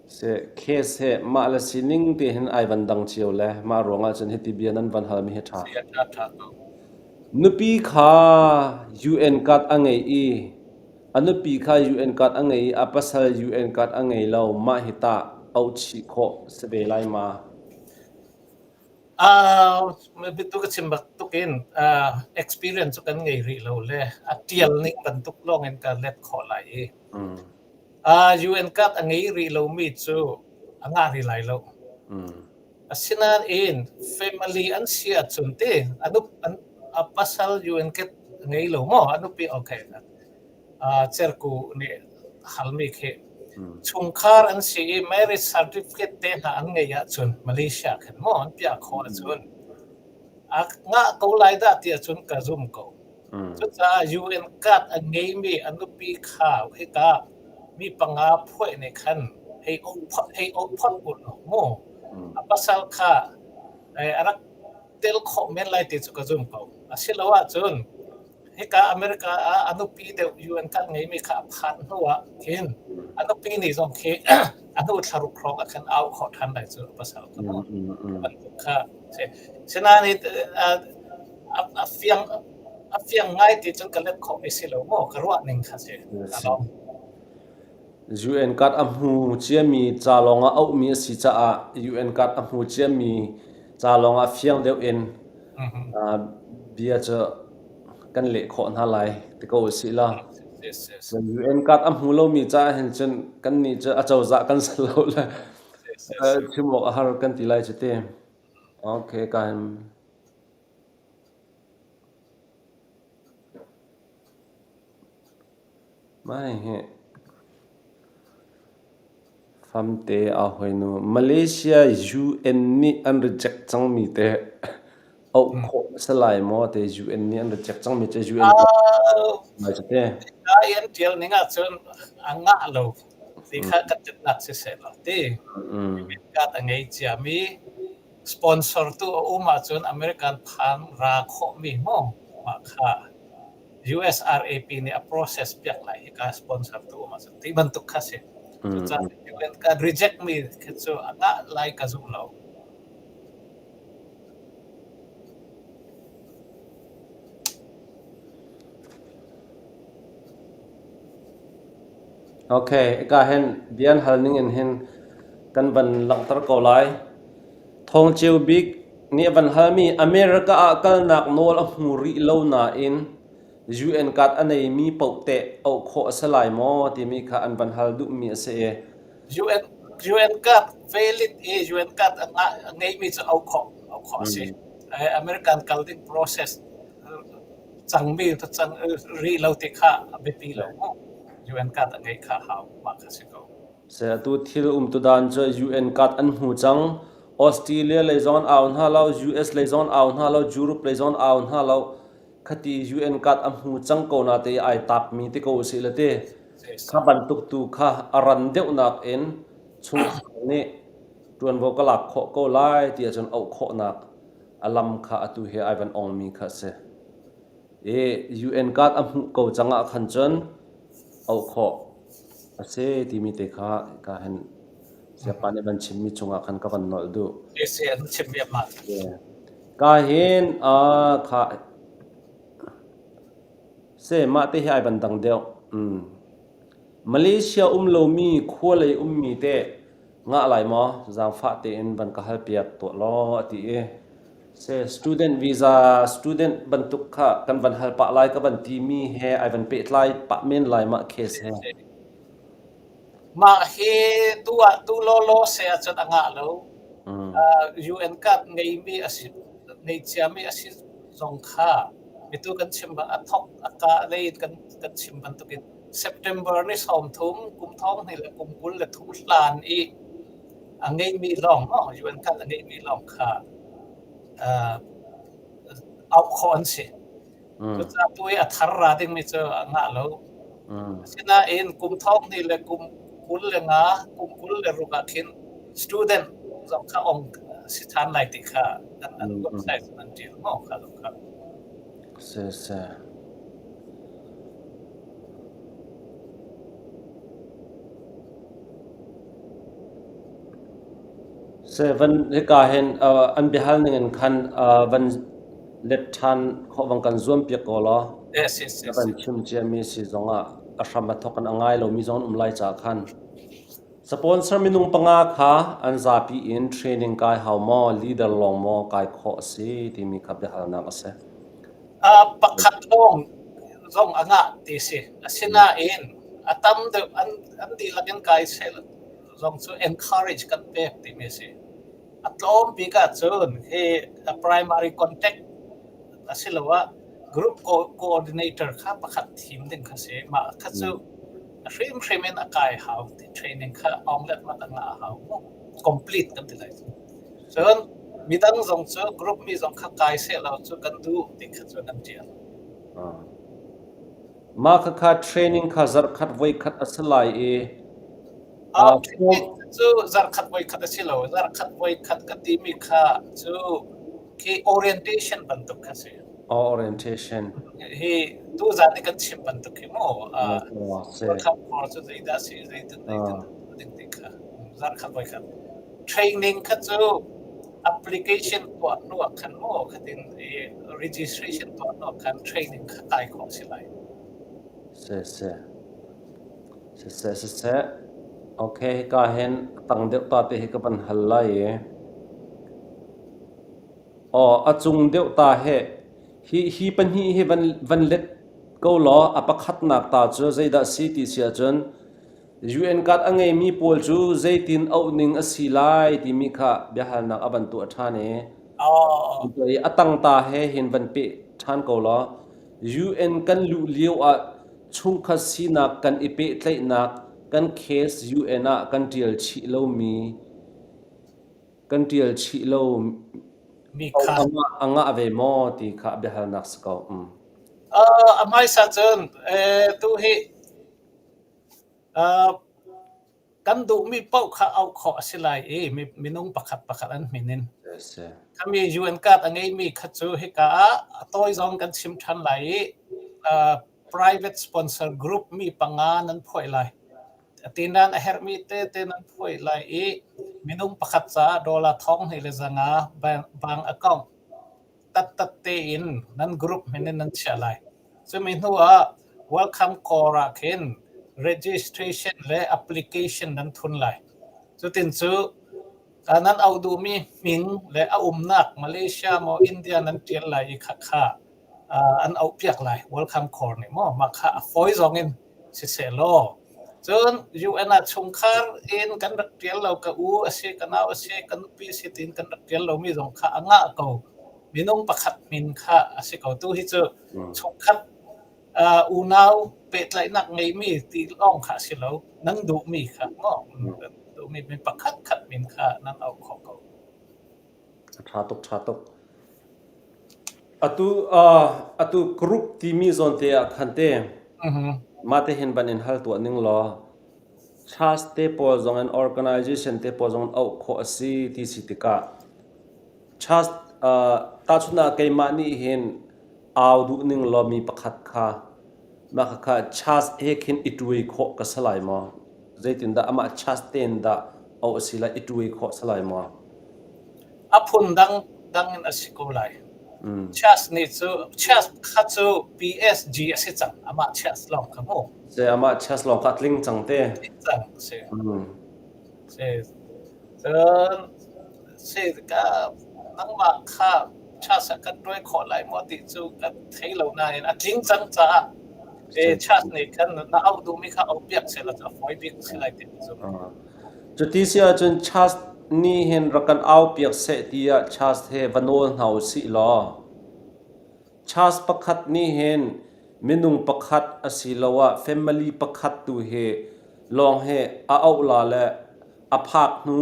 se case he mah le sining te hin ai van dang cio le mah ruangah cun hiti bia nan van halmi hi ṭha. Si a ṭha ṭha ko. Nupi kha UN card a ngei i a nupi kha UN card a ngei i a pasal UN card a ngei lo mah hi tah auh chih khawh si ve lai ma? Bitu ka chim bantuk in experience cu kan ngei rih lo le a ṭial ning bantuk lawng in ka let khawh lai i UN card a ngei rih lomi cu a ngah rih lai lo. Asinain family an si ahcun ti a pasal UN card a ngei lo maw a nupi okay Cerku nih halmi khi chungkhar an si i marriage certificate te hna an ngeih ahcun Malaysia khin maw an piah khawh ahcun a ngah ko lai dah ti ahcun ka zum ko. Cucaah UN card a ngeimi a nupi kha hika mi panga phuai nih khan hei hei phot u law mu a pasal kha a rak tel khawh men lai ti cu ka zum ko. Asiloah cun Hika America ah a nupi deuh UN kan ngeimi kha a phan hnu ah khin a nupi nih zong khi a hnu thlaruk hrawng ah khan au khawh ṭhan lai cu a pasal kha maw bantuk kha si. Sinain a fiang a fiang ngai ti cun ka let khawh mi si lo maw ka ruah ning kha si. Along. UN card a hmu ciami ca lawng ah auhmi a si caah UN card a hmu ciami ca lawng ah fiang deuh in bia cu kan leh khawh hna lai ti ko usih law. UN card a hmu lomi caah hin cun kannih cu acozah kan si lo le chim awk a har kan ti lai cu ti. Okay, ka hin Mah hi Famte aa hawinu Malaysia UN nih an reject cangmi te auh khawh a si lai maw te UN nih an reject cangmi cu UN ngai cu te. An ṭial ning ahcun a ngah lo ti kha kan ṭitnak siseh law ti. Card a ngei ciami sponsor tu a um ahcun American phan ra khawhmi maw mah kha USRAP nih a process piak lai hika sponsor tu um ahcun ti bantuk kha si. Cucaah UN ka reject mi khi cu a ngah lai ka zum lo. Okay, ika hin bian hal ning in hin kan van langhter ko lai. Thawng Ceu Bik nih a van halmi America ah kalnak nawl a hmu rih lo nain UN card a neimi paoh teh auh khawh a si lai maw timi kha an van hal duhmi a si i UN UN card valid i UN card a ngeimi cu auh khawh auh khawh a si. American kal ding process cangmi cang rih lo ti kha a biapi lo mu. UN card a ngeih kha hau mah kha si ko. Atu thil umtudan cu UN card an hmu cang. Australia lei zong an au hna lo, US lei zong an au hna lo, Europe lei zong an au hna lo. Khati UN card a hmu cang ko na te ai tapmi ti ko usih le ti. Kha bantuk tu kha a ran deuhnak in chungkhar nih ṭuanvo ka lak khawh ko lai ti ahcun auh khawhnak a lam kha atu hi ai van ongmi kha a si. I UN card a hmuh ko cang ah khan cun auh khawh a si timi te kha ka hin siapa nih van chimmi cungah khan ka van nolh duh. Si an chimmi a hmaan. Ka hin kha se mah te hi ai van dang deuh. Malaysia um lomi khua lei ummi te ngah lai maw zaangfah tein van ka hal piak tuah law a ti i se student visa student bantuk kha kan van hal pah lai ka van timi he ai van pehtlai pah men lai mah case he. Mah hi tu ah tu lawlaw se ahcun a ngah lo. UN card ngeimi a si ngei ciami a si zong kha mitu kan chim bang a thok a ka lei kan kan chim bantukin September ni 30 kum thong hnih le kum 23 hlan i a ngeimi lawng maw UN card a ngeimi lawng kha auh khawh an si. Cucaah tu i a thar ra dingmi cu a ngah lo. Asinain kum thong hnih le kum 25, kum 26 ah khin student zong kha ong. si ṭhan lai ti kha an an website an ṭial maw kha lo kha. Si si. Seven hika hin an biahal ning in khan van let ṭhan khawh bang kan zuam piak ko law. Yes, yes, Na yes. van chim ciami si zongah a hram a thawk in a ngai lomi zong an um lai caah khan. Sponsor minung panga kha an zapi in training kai hau maw, leader lawng maw kai khawh a si timi kha biahalnak a si. Pakhat lawng zong a ngah ti si. Asinain a tam deuh an an dihlak in kai seh zong cu encourage kan pek timi a si. A tlawm bik ahcun hi a primary contact asiloah group coordinator kha pakhat thim ding kha si. Mah kha cu a hrimhrim in a kai hau. Training kha awng letmat a ngah a hau mu. Complete kan ti lai cu. Cun midang zong cu group mi zong kha kai seh law cu kan duh ti kha cu an ṭial. Mah khakha training kha zarhkhat voikhat a si lai i Training cu zarhkhat voikhat a si lo. Zarhkhat voikhat ka timi kha cu khi orientation bantuk kha si. Orientation. Hi tuzan i kan chim bantuk hi mu. Zarhkhat cu zeidah si, zeitin zeitin ding ti kha zarhkhat voikhat. Training kha cu application tuah hnu ah khan mu khatin i registration tuah hnu ah khan training kha kai khawh a si lai. Siseh. Siseh, siseh. Okay, hika hin a tang deuh ta te hi ka van hal lai i. Aw, a cung deuh ta he hi hi pahnih hi van van let ko law a pakhatnak ta cu zeidah si ti si ahcun UN card a ngeimi pawl cu zeitin auh ning a si lai timi kha biahalnak a van tuah ṭhan i Oh, a tangta he hin van peh ṭhan ko law UN kan luh lio ah chungkhat sinak kan i pehtlaihnak kan case UN ah kan ṭial chih lomi kan ṭial chih lo mi kha. a ngah a ngah ve maw ti kha biahalnak si ko. Mm. A hmaisa cun tu hi Kan duhmi paoh kha auh khawh a si lai i minung pakhat pakhat an min in. Khami UN card a ngeimi kha cu hika ah a tawi zong kan chim ṭhan lai i private sponsor group mi panga nan phuai lai. Atinan a herhmi tete nan phuai lai i minung pakhat caah dollar 2500 bank account tattat tein nan group min in nan chiah lai. Cumi hnu ah Welcome Corps ah khin registration le application nan thun lai. Cutin cu nan auh duhmi hming le a umnak Malaysia maw India nan ṭial lai i khakha an auhpiak lai. Welcome Corps nih maw mah kha a fawi zong in siseh law cun UN ah chungkhar in kan rak ṭial lo ka u a si ka nau a si ka nupi a si tiin kan rak ṭial lomi zong kha a ngah ko minung pakhat min kha a si ko tu hi cu chungkhat unau pehtlaihnak ngeimi ti lawng kha a si lo nan duhmi kha maw duhmi mi pakhat khat min kha nan auh khawh ko A ṭha tuk, ṭha tuk. Atu atu group timi zawn te ah khan te mah te hin van in hal tuah ning law church te pawl zong in organization te pawl zong in auh khawh a si ti si tikah church tahchun ah keimah nih hin au duh ning law mi pakhat kha mah khakha church he khin i ṭuai khawh ka si lai maw? Zeitindah amah church tein dah auh a si lai i ṭuai khawh si lai maw? A phun dang dang in a si ko lai. Church nih cu church kha cu PSG a si cang. Amah church lawng kha mu. Se amah church lawng kha tling cang te. Tling cang si. Si. Cun si ka nangmah kha church ah kan ṭuai khawh lai maw ti cu kan thei lo nain a tling cang caah e church nih khan na auh duhmi kha auh piak seh law a fawi bik si lai ti ka zumh. Cuti si ahcun church nih hin rak kan aupiak seh tiah church he va nawl hna u sih law church pakhat nih hin minung pakhat asiloah family pakhat tu hi lawng hi a auh la le a phak hnu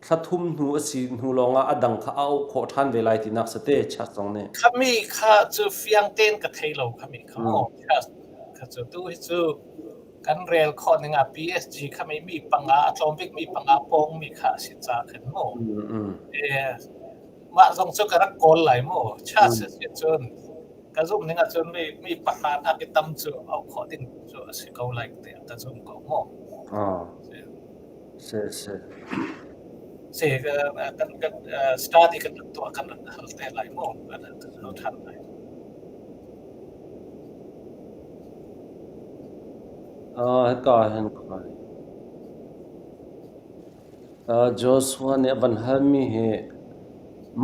thla thum hnu a si hnu lawngah a dang kha a auh khawh ṭhan ve lai tinak si te church zong nih. Khami kha cu fiang tein ka thei lo khami kha maw church kha cu tu hi cu. Kan rel khawh ning ah PSG kha mei mi panga a tlawm bik mi panga pawng mi kha a si ca khin mu. Mah zong cu ka rak kawl lai mu. Chance a si cun ka zumh ning ahcun mi mi pahra hnak i tam cu auh khawh ding cu a si ko lai tiah ka zum ko mu. Ah. Si si. Si kan kan study kan rak tuah kan rak hal te lai mu. Kan hal than lai. Hika hin khai. Joshua nih a van halmi hi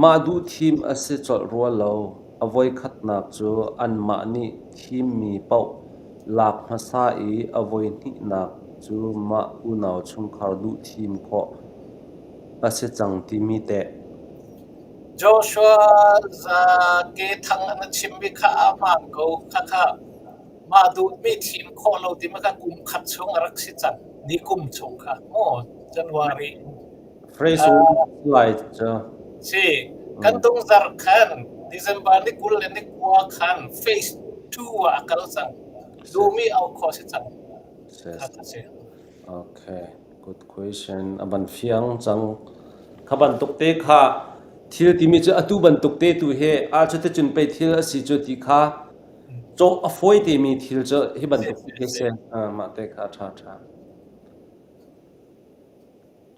mah duh thim a si colh rua lo. A voikhatnak cu anmah nih thimmi paoh lak hmasa i a voihnihnak cu mah unau chungkhar duh thim khawh a si cang timi teh. Joshua Ke Thang an chimmi kha a hmaan ko. Khakha mah duhmi thim khawh lo timi kha kum khat chung a rak si cang. Ni kum chung kha maw January in. Fresh lai cu. Si, kan dungzar khan December ni 20 le ni 9 khan phase 2 ah a kal cang. Duhmi auh khawh si cang. Kha si. Okay, good question. A ban fiang cang. Kha bantuk te kha thil timi cu atu bantuk te tu he a cu te cun pei thil a si cu ti kha cawh a fawi temi thil cu hi bantuk te si. Mah te kha ṭha ṭha.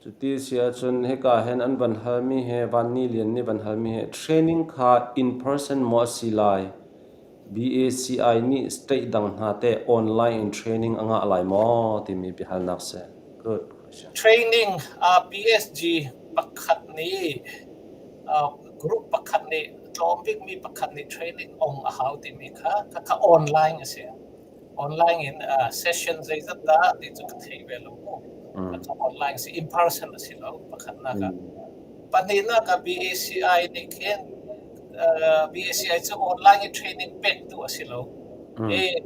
Cuti si ahcun hika hin an van halmi he Van Ni Lian nih van halmi he training kha in person maw a si lai? BACI nih state dang hna teh online in training a ngah lai maw timi biahalnak si. Good question. Training uh, PSG pakhat nih uh, group pakhat nih tlawm bikmi pakhat nih training ong a hau timi kha kha online a si. Online in uh, session zeizat dah ti cu ka thei ve lo mu. Ka online si in person a si lo pakhatnak ah. Pahnihnak ah BACI nih khin uh, BACI cu online in training pek tu a si lo. I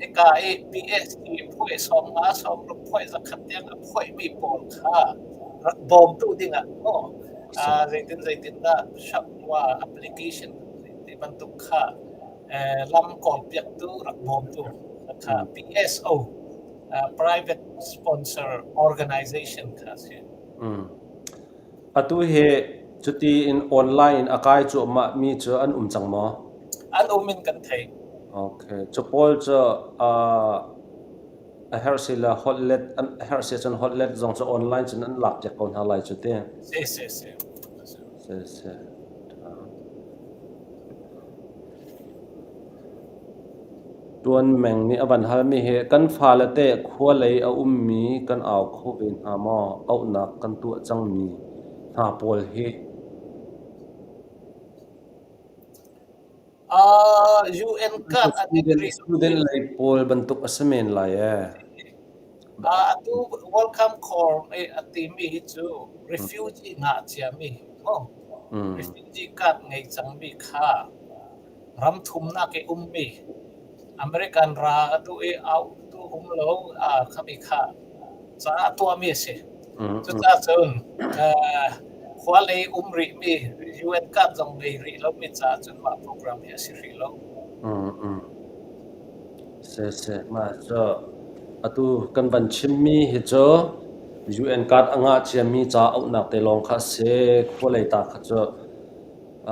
hika i BSD phuai 50 60 phuai 100 tiang a phuaimi pawl kha rak bawmtu ding ah maw uh, zeitin zeitin dah shapwa application ti bantuk kha lam kawlpiaktu rak bawmtu kha PSO private sponsor organization kha a si. Atu hi cuti in online in a kai cuahmah mi cu an um cang maw? An um in kan thei. Okay. Cu pawl cu a herh si le holh let an herh si cun holh let zong cu online cun an lak piak ko hna lai cu ti. Si si si. Si si. Ṭuan Meng nih a van halmi hi kan fale teh khua lei a ummi kan au kho ve hna maw? Auhnak kan tuah cangmi hna pawl hi. Uh, UN card an Student, student lei pawl bantuk a si men lai ee. Atu Welcome Corps i a timi hi cu refugee ngah ciami maw refugee card ngei cangmi kha ram thumnak i ummi American ra a duh i auh duh um lo khami kha caah a tuahmi a si. Cucaah cun khua lei um rihmi UN card zong ngei rih lomi caah cun mah program hi a si rih lo. Siseh, mah cu atu kan van chimmi hi cu UN card a ngah ciami ca auhnak te lawng kha a si. Khualei ta kha cu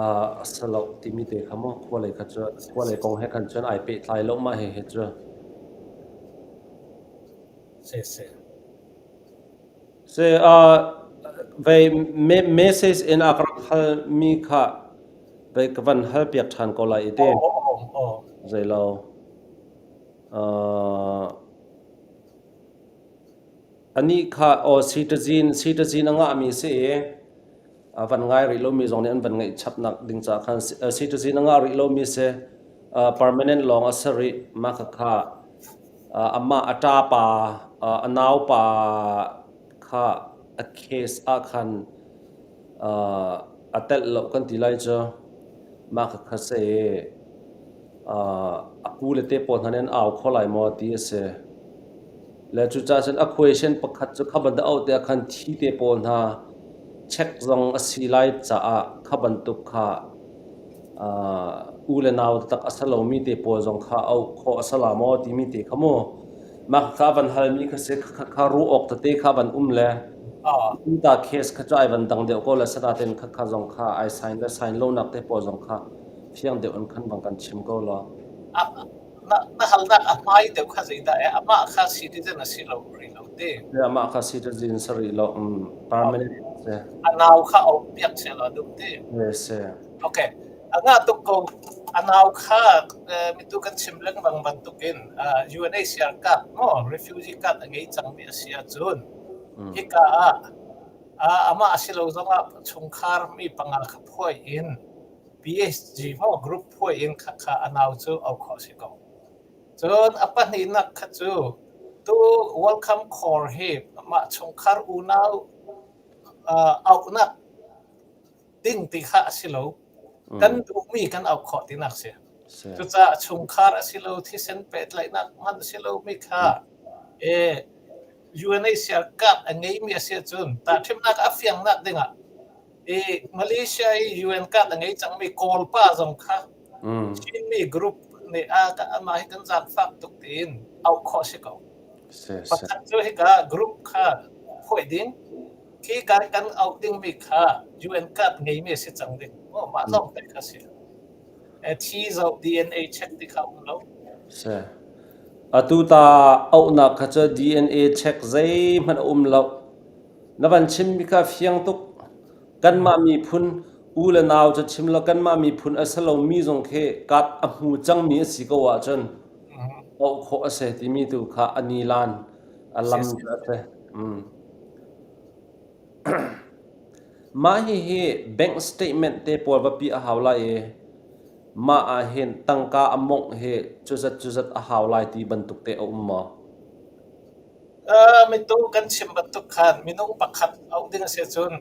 a si lo timi te kha maw khualei kha cu khualei kong he khan cun ai pehtlai lo mah hihi cu. Siseh. Si, vei message in a ka rak halmi kha Vei ka van hal piak ṭhan ko lai i ti. Zeilo. Uh, anih kha aw citizen citizen a ngahmi si i a van ngai rih lomi zong nih an van ngeih chapnak ding caah khan citizen a ngah rih lomi si permanent lawng a si rih mah khakha amah a ṭapa a naupa kha a case ah khan A telh lo kan ti lai cu mah khakha si i a pu le te pawl hna nih an au kho lai maw ti a si. Le cucaah cun a question pakhat cu kha bantuk auh tikah khan thi te pawl hna check zong a si lai caah kha bantuk kha u le nau taktak a si lomi te pawl zong kha auh khawh a si la maw timi te kha mu. Mah kha van halmi kha si kha ruah awk tete kha van um le ta case kha cu ai van dang deuh ko le sanaten kha kha zong kha ai sign le sign lo nak te pawl zong kha fiang deuh in khan bang kan chim ko law. Na halnak a hmai deuh kha zeidah eh amah kha citizen a si lo rih lo te. Amah kha citizen si rih lo permanent si. A nau kha auh piak seh law duh te. Yes. Okay. A ngah tuk ko. A nau kha mitu kan chim lengmang bantukin UNHCR card maw refugee card a ngei cangmi a si ahcun hika ah amah a si lo zongah chungkhar mi panga kha phuai in PSG maw group phuai in kha kha a nau cu auh khawh a si ko. Cun a pahnihnak kha cu tu Welcome Corps hi mah chungkhar unau auhnak ding ti kha a si lo. Kan duhmi kan auh khawh tinak si. Cucaah chungkhar a si lo, thisen pehtlaihnak hmanh a si lomi kha e UNHCR card a ngeimi a si ahcun tahṭhimnak a fiangnak dingah i Malaysia i UN card a ngei cangmi Kawlpa zong kha Chinmi group nih a amah hi kan zaangfak tuk tiin auh khawh si ko. Pakhat cu hika group kha phuai ding, Khi kan kan auh dingmi kha UN card ngeimi a si cang ding. Oh, mah lawng te kha si. Thi zoh DNA check ti kha um lo. Si. Atu ta auhnak kha cu DNA check zeihmanh a um lo. Na van chimmi kha fiang tuk. Kanmah miphun u le nau cu chim lo kanmah miphun a si lomi zong khi card a hmu cangmi a si ko ahcun auh khawh a si timi tu kha a nilan a lam cu a si. Mm. Mah hihi bank statement te pawl va piah a hau lai i mah ahhin tangka a mawngh hi cuzat cuzat a hau lai ti bantuk te a um maw? Mitu kan chim bantuk khan minung pakhat auh ding a si ahcun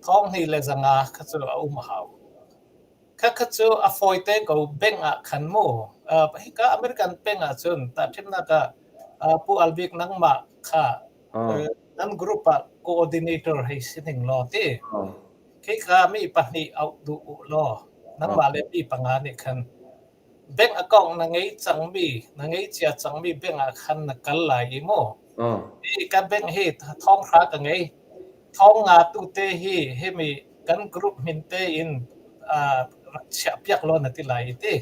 thong hnih le zanga kha cu a um a hau. Khakha cu a fawite ko bank ah khan mu. Hika American bank ahcun tahṭhimnak ah Pu Albik nangmah kha nan group ah coordinator hei si ning law ti. Khika mi pahnih auh duh u law nangmah le mi panga nih khan bank account na ngei cangmi na ngei cia cangmi bank ah khan na kal lai i mu. Hi ka bank hi thong hra ka ngei. Thong nga tu te hi himi kan group min te in rak chiah piak law na ti lai i ti.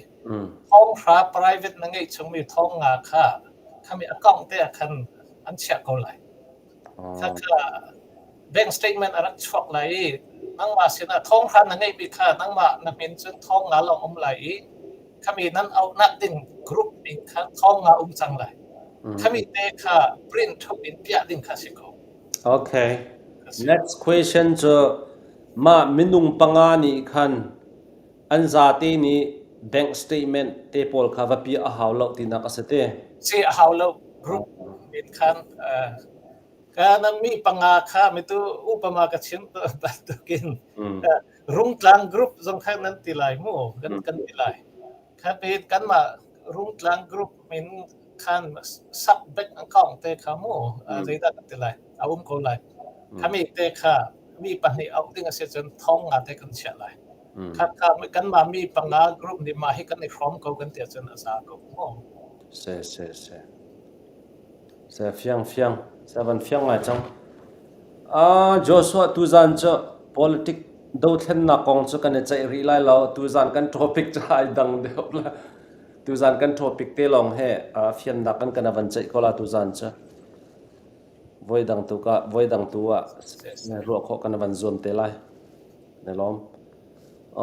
Thong hra private na ngeih chungmi thong nga kha khami account te ah khan an chiah ko lai. Kha kha bank statement a rak chuak lai i nangmah sinah thong hra na ngeihmi kha nangmah na min cun thong nga lawng um lai i khami nan auhnak ding group min kha thong nga um cang lai. Khami te kha print thup in piah ding kha si ko. Okay. Next question cu mah minung panga nih khan an zate nih bank statement te pawl kha va piah a hau lo tinak a si te. Si a hau lo. Group in khan ka nan mi panga kha mitu upama ka chim bantukin rungtlang group zong kha nan ti lai mu kan kan ti lai. Kha pe kanmah rungtlang group min khan sub bank account te kha mu zeidah kan ti lai a um ko lai. Khami te kha mi pahnih auh ding a si cun thong nga te kan chiah lai. Kha kha kanmah mi panga group nih mah hi kan i hrawm ko kan ti ahcun a za ko mu. Se se se. Se fiang fiang. Se van fiang ngai cang. Ah Joshua tuzan cu politic dothlennak kong cu kan i ceih rih lai lo. Tuzan kan topic cu ai dang deuh la. Tuzan kan topic te lawng he fiannak kan kan van ceih ko la tuzan cu. Voi dang tu ka voi dang tu ah ruah khawh kan van zuam te lai. Na lawm.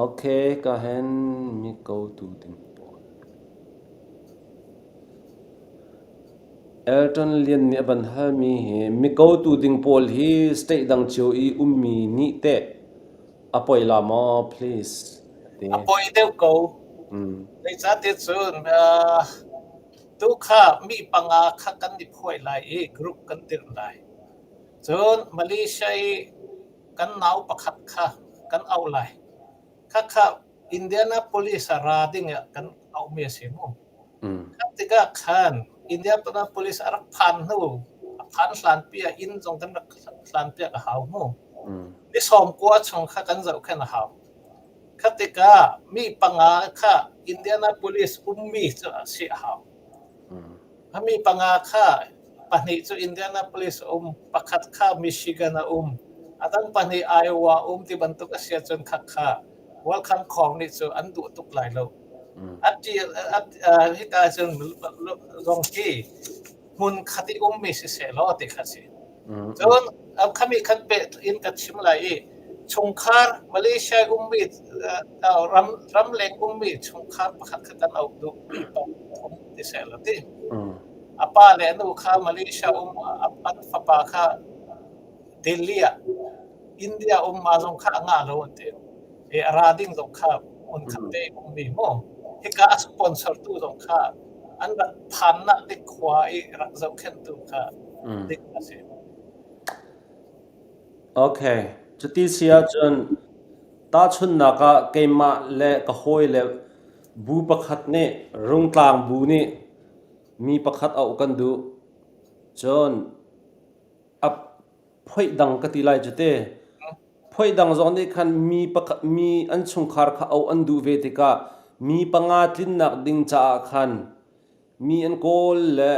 Okay, ka hen mi ko tu ding pawl. Elton Lian nih a van halmi hi mi kotu ding pawl hi state dang cio i ummi nih teh a poi la maw please? Ti. A poi deuh ko. Zeicahtiah cun tu kha mi panga kha kan i phuai lai i group kan dirh lai. Cun Malaysia i kan nau pakhat kha kan auh lai. Khakha Indianapolis ah ra ding ah kan auhmi a si mu. Khat tikah khan Indianapolis a rak phan hnu, a phan hlanpi ah inn zong kan rak hlanpiak a hau mu. Ni sawm kua chung kha kan zohkhenh a hau. Khat tikah mi panga kha Indianapolis ummi cu a si a hau. Mi panga kha pahnih cu Indianapolis a um, pakhat kha Michigan a um, a dang pahnih Iowa a um ti bantuk a si ahcun khakha Welcome Corps nih cu an duh tuk lai lo. Hika cun zong hi hmun khat i ummi siseh law ti kha si. Cun khami khat peh in ka chim lai i chungkhar Malaysia ummi ram ramleng ummi chungkhar pakhat kha kan auh duh mi pathum ti seh law ti. A pa le a nu kha Malaysia um an fapa kha Delhi ah India um ma zong kha a ngah lo an ti. I a ra ding zong kha hmun khat te ummi mu. Hika a sponsor tu zong kha an rak phannak ding khua i rak zohkhenhtu kha ding a si. Okay. Cuti si ahcun tahchunhnak ah keimah le ka hawi le bu pakhat nih Rungtlang bu nih mi pakhat auh kan duh. Cun a phoih dang ka ti lai cu te. Phoih dang zong nih khan mi pakhat mi an chungkhar kha auh an duh ve tikah mi panga tlinnak ding caah khan mi an kawl le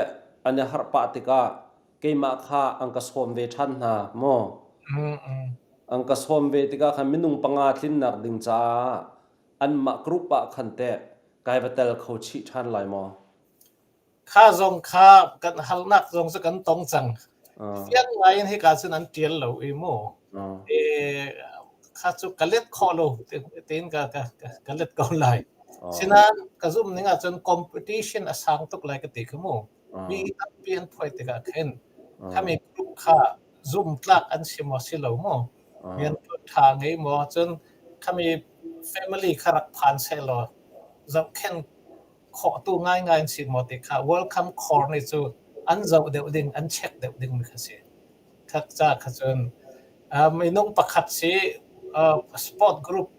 an i harh pah tikah keimah kha an ka sawm ve ṭhan hna maw? An ka sawm ve tikah khan minung panga tlinnak ding caah anmah group ah khan teh kai va tel kho chih ṭhan lai maw? Kha zong kha kan halnak zong cu kan tong cang. Fiang ngai in hika cun an ṭial lo i mu. E, kha cu ka let khawh lo tiin ka, ka, ka let ko lai. Sinain ka zumh ning ahcun competition a sang tuk lai ka ti kha mu. Mi tampi an phuai tikah khin khami group kha zumtlak an si maw si lo mu. Rian ṭha ngei maw cun khami family kha rak phan seh law zohkhenh khawhtu ngaingai an si maw ti kha Welcome Corps nih cu an zoh deuh ding, an check deuh ding mi kha si. Kha ca kha cun minung pakhat si sport group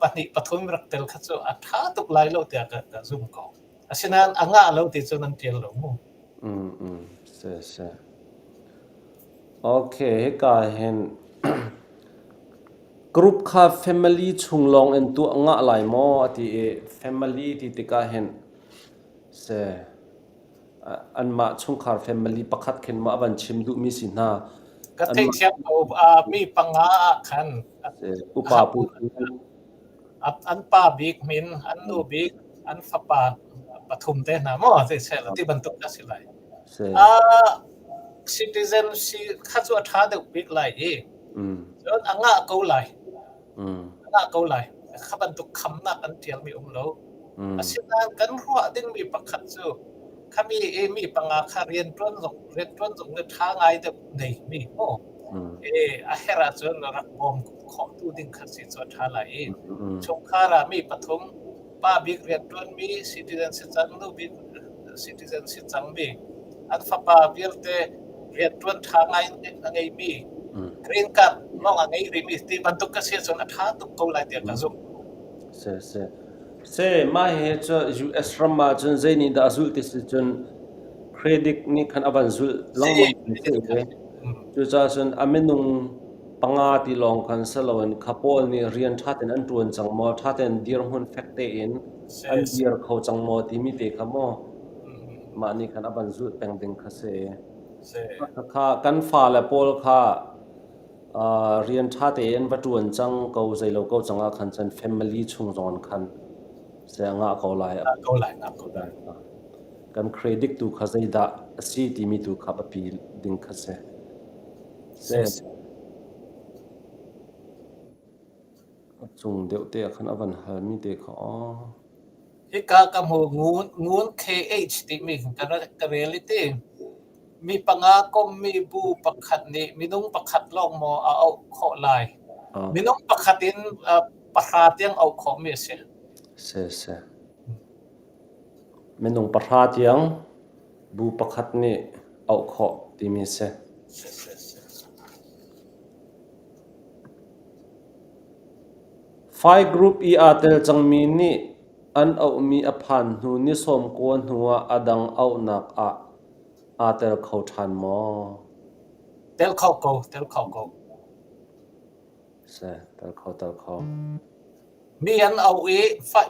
pahnih pathum rak tel kha cu a ṭha tuk lai lo tiah ka, ka zum ko. Asinain a ngah lo ti cun an ṭial lo mu. Mm, mm, si, si. Okay, hika hin Group kha family chung lawng in tuah ngah lai maw a ti i family ti tikah hin seh anmah chungkhar family pakhat khin maw a van chim duhmi si hna. Ka theithiam ko mi panga ah khan upa pu an pa bik min an nu bik an fapa pathum te hna maw ti bantuk a si lai. Citizen si kha cu a ṭha deuh bik lai i cun a ngah ko lai. A ngah ko lai. Kha bantuk khamnak an ṭialmi um lo. Asinain kan ruah dingmi pakhat cu khami i mi panga kha rianṭuan zong rianṭuan zong nih ṭha ngai deuh neimi maw a herh ahcun rak bawm khawhtu ding kha si cu a ṭha lai i chungkhar ah mi pathum pa bik rianṭuanmi citizen si cang nu bik citizen si cangmi an fapa vialte rianṭuan ṭha ngai a ngeimi green card lawng a ngei rihmi ti bantuk ka si ahcun a ṭha tuk ko lai tiah ka zumh. Si si. Si mah hi cu US ram ah cun zei nih dah a zulh ti si cun credit nih khan a van zulh lengmang mi si. Cucaah cun a minung panga ti lawng khan si loin kha pawl nih rian ṭha tein an ṭuan cang maw, ṭha tein dirhmun fek tein an dir kho cang maw timi te kha maw mah nih khan a van zulh peng ding kha si. Kha kan fale pawl kha rian ṭha tein va ṭuan cang ko zeilo ko cang ah khan cun family chung zong khan seh ngah ko lai. Ko lai, ngah ko lai. Kan credit tu kha zeidah a si timi tu kha biapi ding kha si. A cung deuh te ah khan a van halmi te kha aw. Hika ka hmu ngun ngun KH timi ka rel i ti. Mi panga kommi bu pakhat nih minung pakhat lawng maw a auh khawh lai. Minung pakhat in pahra tiang auh khawhmi a si. Si si. Minung pahra tiang bu pakhat nih auh khawh timi a si. Fai group i aa tel cangmi nih an auhmi a phan hnu ni 19 hnuah a dang auhnak ah aa tel kho ṭhan maw? Tel kho ko, tel kho ko. Si, tel kho, tel kho. Mi an auh i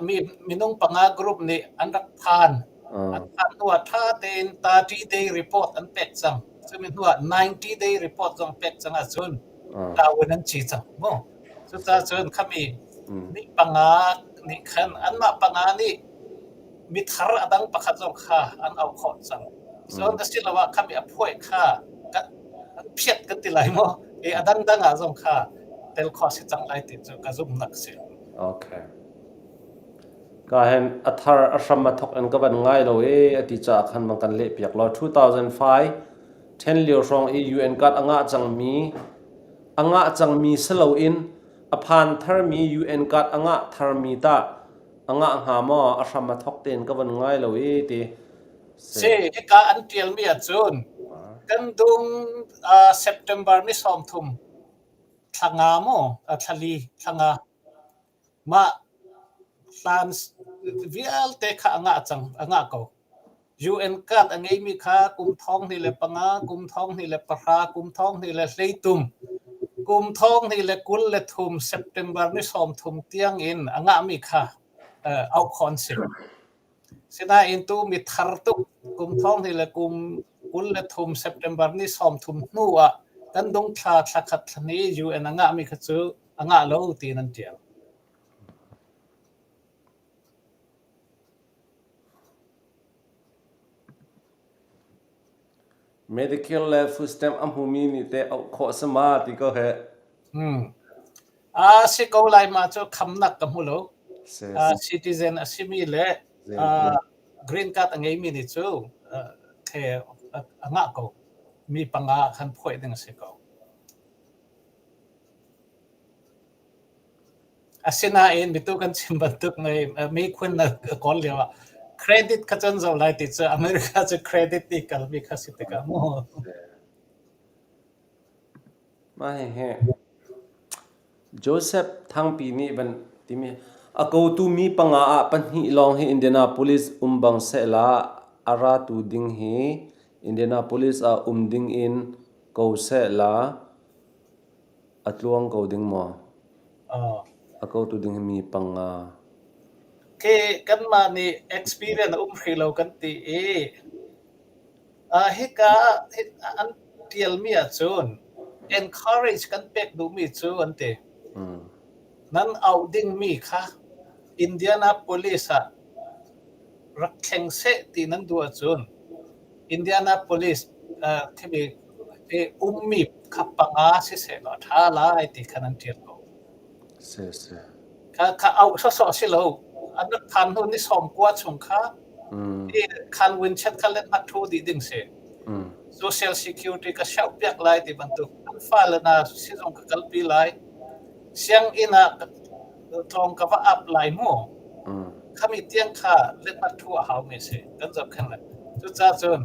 mi minung panga group nih an rak phan. An phan hnu ah ṭha tein 30 day report an pek cang. Cumi hnu ah 90 day report zong pek cang ahcun tawin an ci cang mu. Cucaah cun khami mi panga nih khan anmah panga nih mithar a dang pakhat zong kha an auh khawh cang. Cun asiloah khami a phuai kha an phiat kan ti lai maw? I a dangdang ah zong kha tel khawh si cang lai ti cu ka zumhnak si. Okay. Ka hen a thar a hram a thok in ka van ngai lo e a ti caah khan mang kan leh piak law 2005 10 lio hrawng i UN card a ngah cangmi a ngah cangmi si loin a phan tharmi UN card a ngah tharmi tah a ngah hnga maw a hram a thok tein ka van ngai lo e ti Si, hika an ṭialmi ahcun kan dung September ni 30 thla nga maw thla li thla nga mah hlan vialte kha a ngah cang a ngah ko. UN card a ngeimi kha kum 2005, kum 2010, kum 2013, kum 2023 September ni 30 tiang in a ngahmi kha auh khawh an si. Sinain tu mi thar tuk kum thong hnih le kum 23 September ni 30 hnu ah kan dung thla thla khat thla ni UN a ngahmi kha cu a ngah lo tiin an ṭial. Medicare le food stamp a hmumi nih teh auh khawh si ma ti ko he. Hmm. A si ko lai ma cu khamnak ka hmu lo. Citizen a simi le green card a ngeimi nih cu the a ngah ko. Mi panga khan phuai ding a si ko. Asinain mitu kan chim bantuk mi khun na kawl lio ah credit kha cun zoh lai ti cu America cu credit i kalmi kha si tikah mu. Mah hihi Joseph Thangpi nih van timi a kotu mi panga ah pahnih lawng hi Indianapolis um bang sehla a ratu ding hi Indianapolis ah um ding in ko sehla A tluang ko ding maw? A kotu ding hi mi panga. Khi kanmah nih experience a um hrih lo kan ti i hika an ṭialmi ahcun encourage kan pek duhmi cu an ti. Nan auh dingmi kha Indianapolis ah rak thleng seh ti nan duh ahcun Indianapolis timi ummi kha panga siseh law a ṭha lai ti kha nan ṭial ko. Si si. Kha kha auh sawsawh si lo. An rak phan hnu ni 90 chung kha i khan winchat kha let mat thu dih ding si. Social Security ka shout piak lai ti bantuk an fale na sizung ka kalpi lai. Sianginn ah tlawng ka va ap lai mu. Khami tiang kha letmat thu a hau mi si. Kan zohkhenh lai. Cucaah cun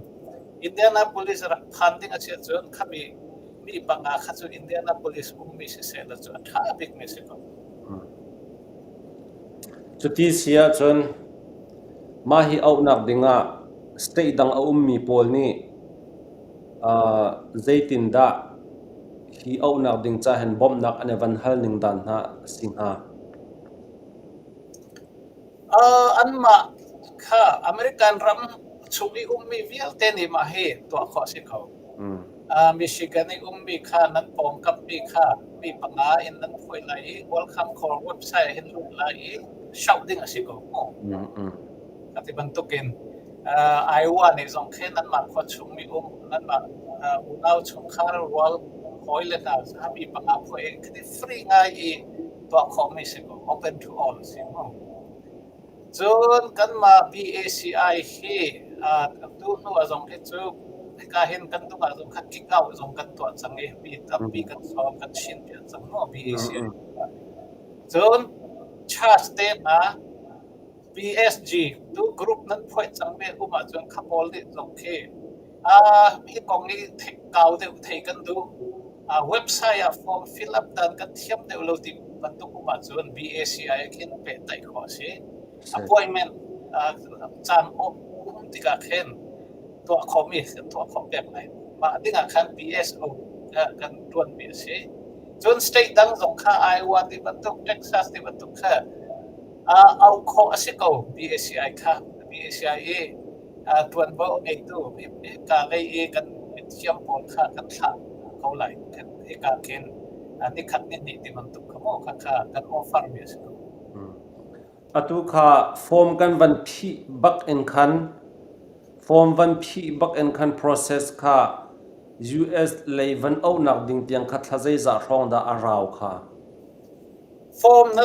Indianapolis rak phan ding a si ahcun khami mi panga kha cu Indianapolis ummi siseh law cu a ṭha bikmi si ko. Cuti si ahcun mah hi auhnak dingah state dang a ummi pawl nih zeitindah hi auhnak ding ca hin bawmhnak an i van hal ning dan hna a si hnga? Anmah kha American ram chung i ummi vialte nih mah hi tuah khawh a si ko. Michigan i ummi kha nan pawngkammi kha mi panga in nan phuai lai i Welcome Corps website ah hin lut lai i shout ding a si ko mu. Ati bantukin Iowa nih zong khi nanmah khua chung mi um nanmah unau chungkhar rual hawi le hna kha mi panga phuai khi free ngai i tuah khawhmi si ko open to all si mu. Cun kanmah BACI hi tu hnu ah zong hi cu hika hin kan dung ah zong kha kick out zong kan tuah cang i mi tampi kan sawm kan chin piak cang mu BACI. Cun church te hna PSG tu group nan phuai cangmi um ahcun kha pawl nih zong khi hi kong hi theih kau deuh thei kan duh. Website ah form fill up dan kan thiam deuh lo ti bantuk um ahcun BACI ah khin pehtlaih khawh a si. Appointment caan um tikah khin tuah khawhmi kan tuah khawh pek lai. Mah ding ah khan BSO kan ṭuanmi a si. Cun state dang zong kha Iowa ti bantuk, Texas ti bantuk kha auh khawh a si ko BACI kha. BACI i. Ṭuanvo a ngeitu hika lei i kan mithiam pawl kha kan thlah ko lai. Hika khin nikhat nihnih ti bantuk kha maw khakha kan offer mi a si ko. Atu kha form kan van phih bak in khan form van phih bak in khan process kha US lei van auhnak ding tiang kha thla zeizah hrawng dah a rau kha? Form na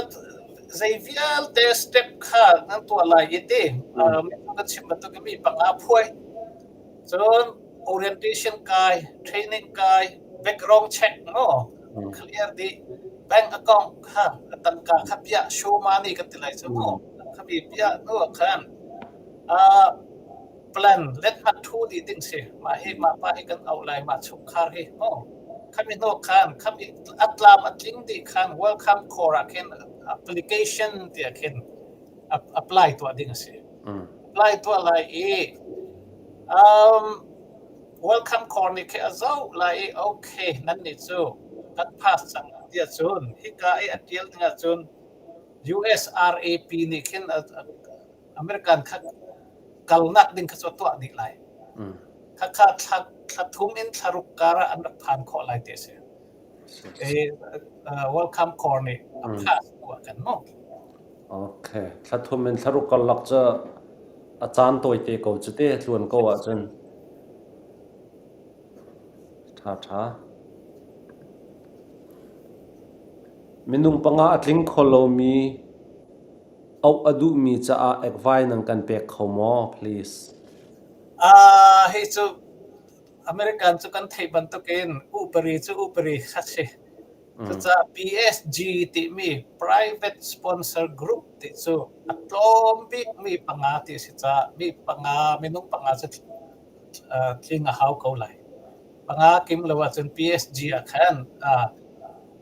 zei vialte step kha nan tuah lai i ti kan chim bantuk mi panga phuai cun orientation kai training kai background check no clear dih bank account kha tangka kha piah show money kan ti lai cu mu kha mi piah hnu ah khan plan let hmat thu dih ding si mah hi mah pa hi kan auh lai mah chungkhar hi mu khami hnu khan khami atlam atling dih khan welcome corps ah khin application tiah khin apply tuah ding a si apply tuah lai i um welcome corps nih khi a zoh lai i okay nan nih cu kan pass cang tiah cun hika i a tial ding ahcun USRAP nih khin American kha kalnak ding kha cu a tuah dih lai. Khakha thla thla thum in thla ruk kar ah an rak phan khawh lai ti a si. Welcome Corps nih a pass tuah kan mu. Okay. Thla thum in thla ruk karlak cu a caan tawite ko cu te tluan ko ahcun. Ṭha ṭha. Minung panga a tling kho lomi auh a duhmi caah ekvai nan kan pek kho maw, please? Hi cu American cu kan theih bantukin upari cu upari kha si. Cucaah PSG timi private sponsor group ti cu a tlawm bikmi panga ti a si caah mi panga minung panga cu tling a hau ko lai. Panga kim lo ahcun PSG ah khan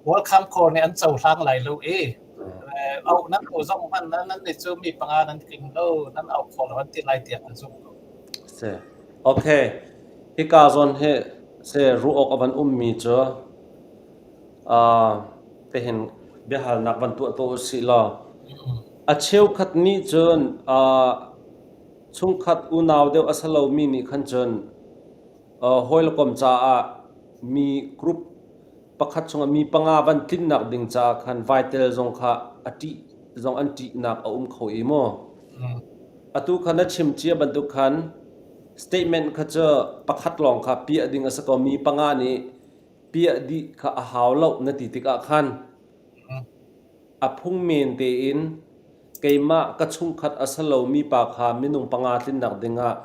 Welcome Corps nih an cohlang lai lo i auh nan tu zong hmanh nan nih cu mi panga nan tling lo nan auh khawh lo an ti lai tiah ka zumh ko. Si. Okay. Hika zawn hi se ruah awk a van ummi cu tihin biahalnak van tuah tuah usih law a cheukhat nih cun chungkhat unau deuh a si lomi nih khan cun hawi le kom caah mi group pakhat chungah mi panga van tlinnak ding caah khan vaitel zong kha a ṭih zong an ṭihnak a um kho i maw? Atu kha na chim cia bantuk khan statement kha cu pakhat lawng kha piah ding a si ko mi panga nih piah dih kha a hau lo na ti tikah khan a phung men tein keimah ka chungkhat a si lomi pa kha minung panga tlinnak dingah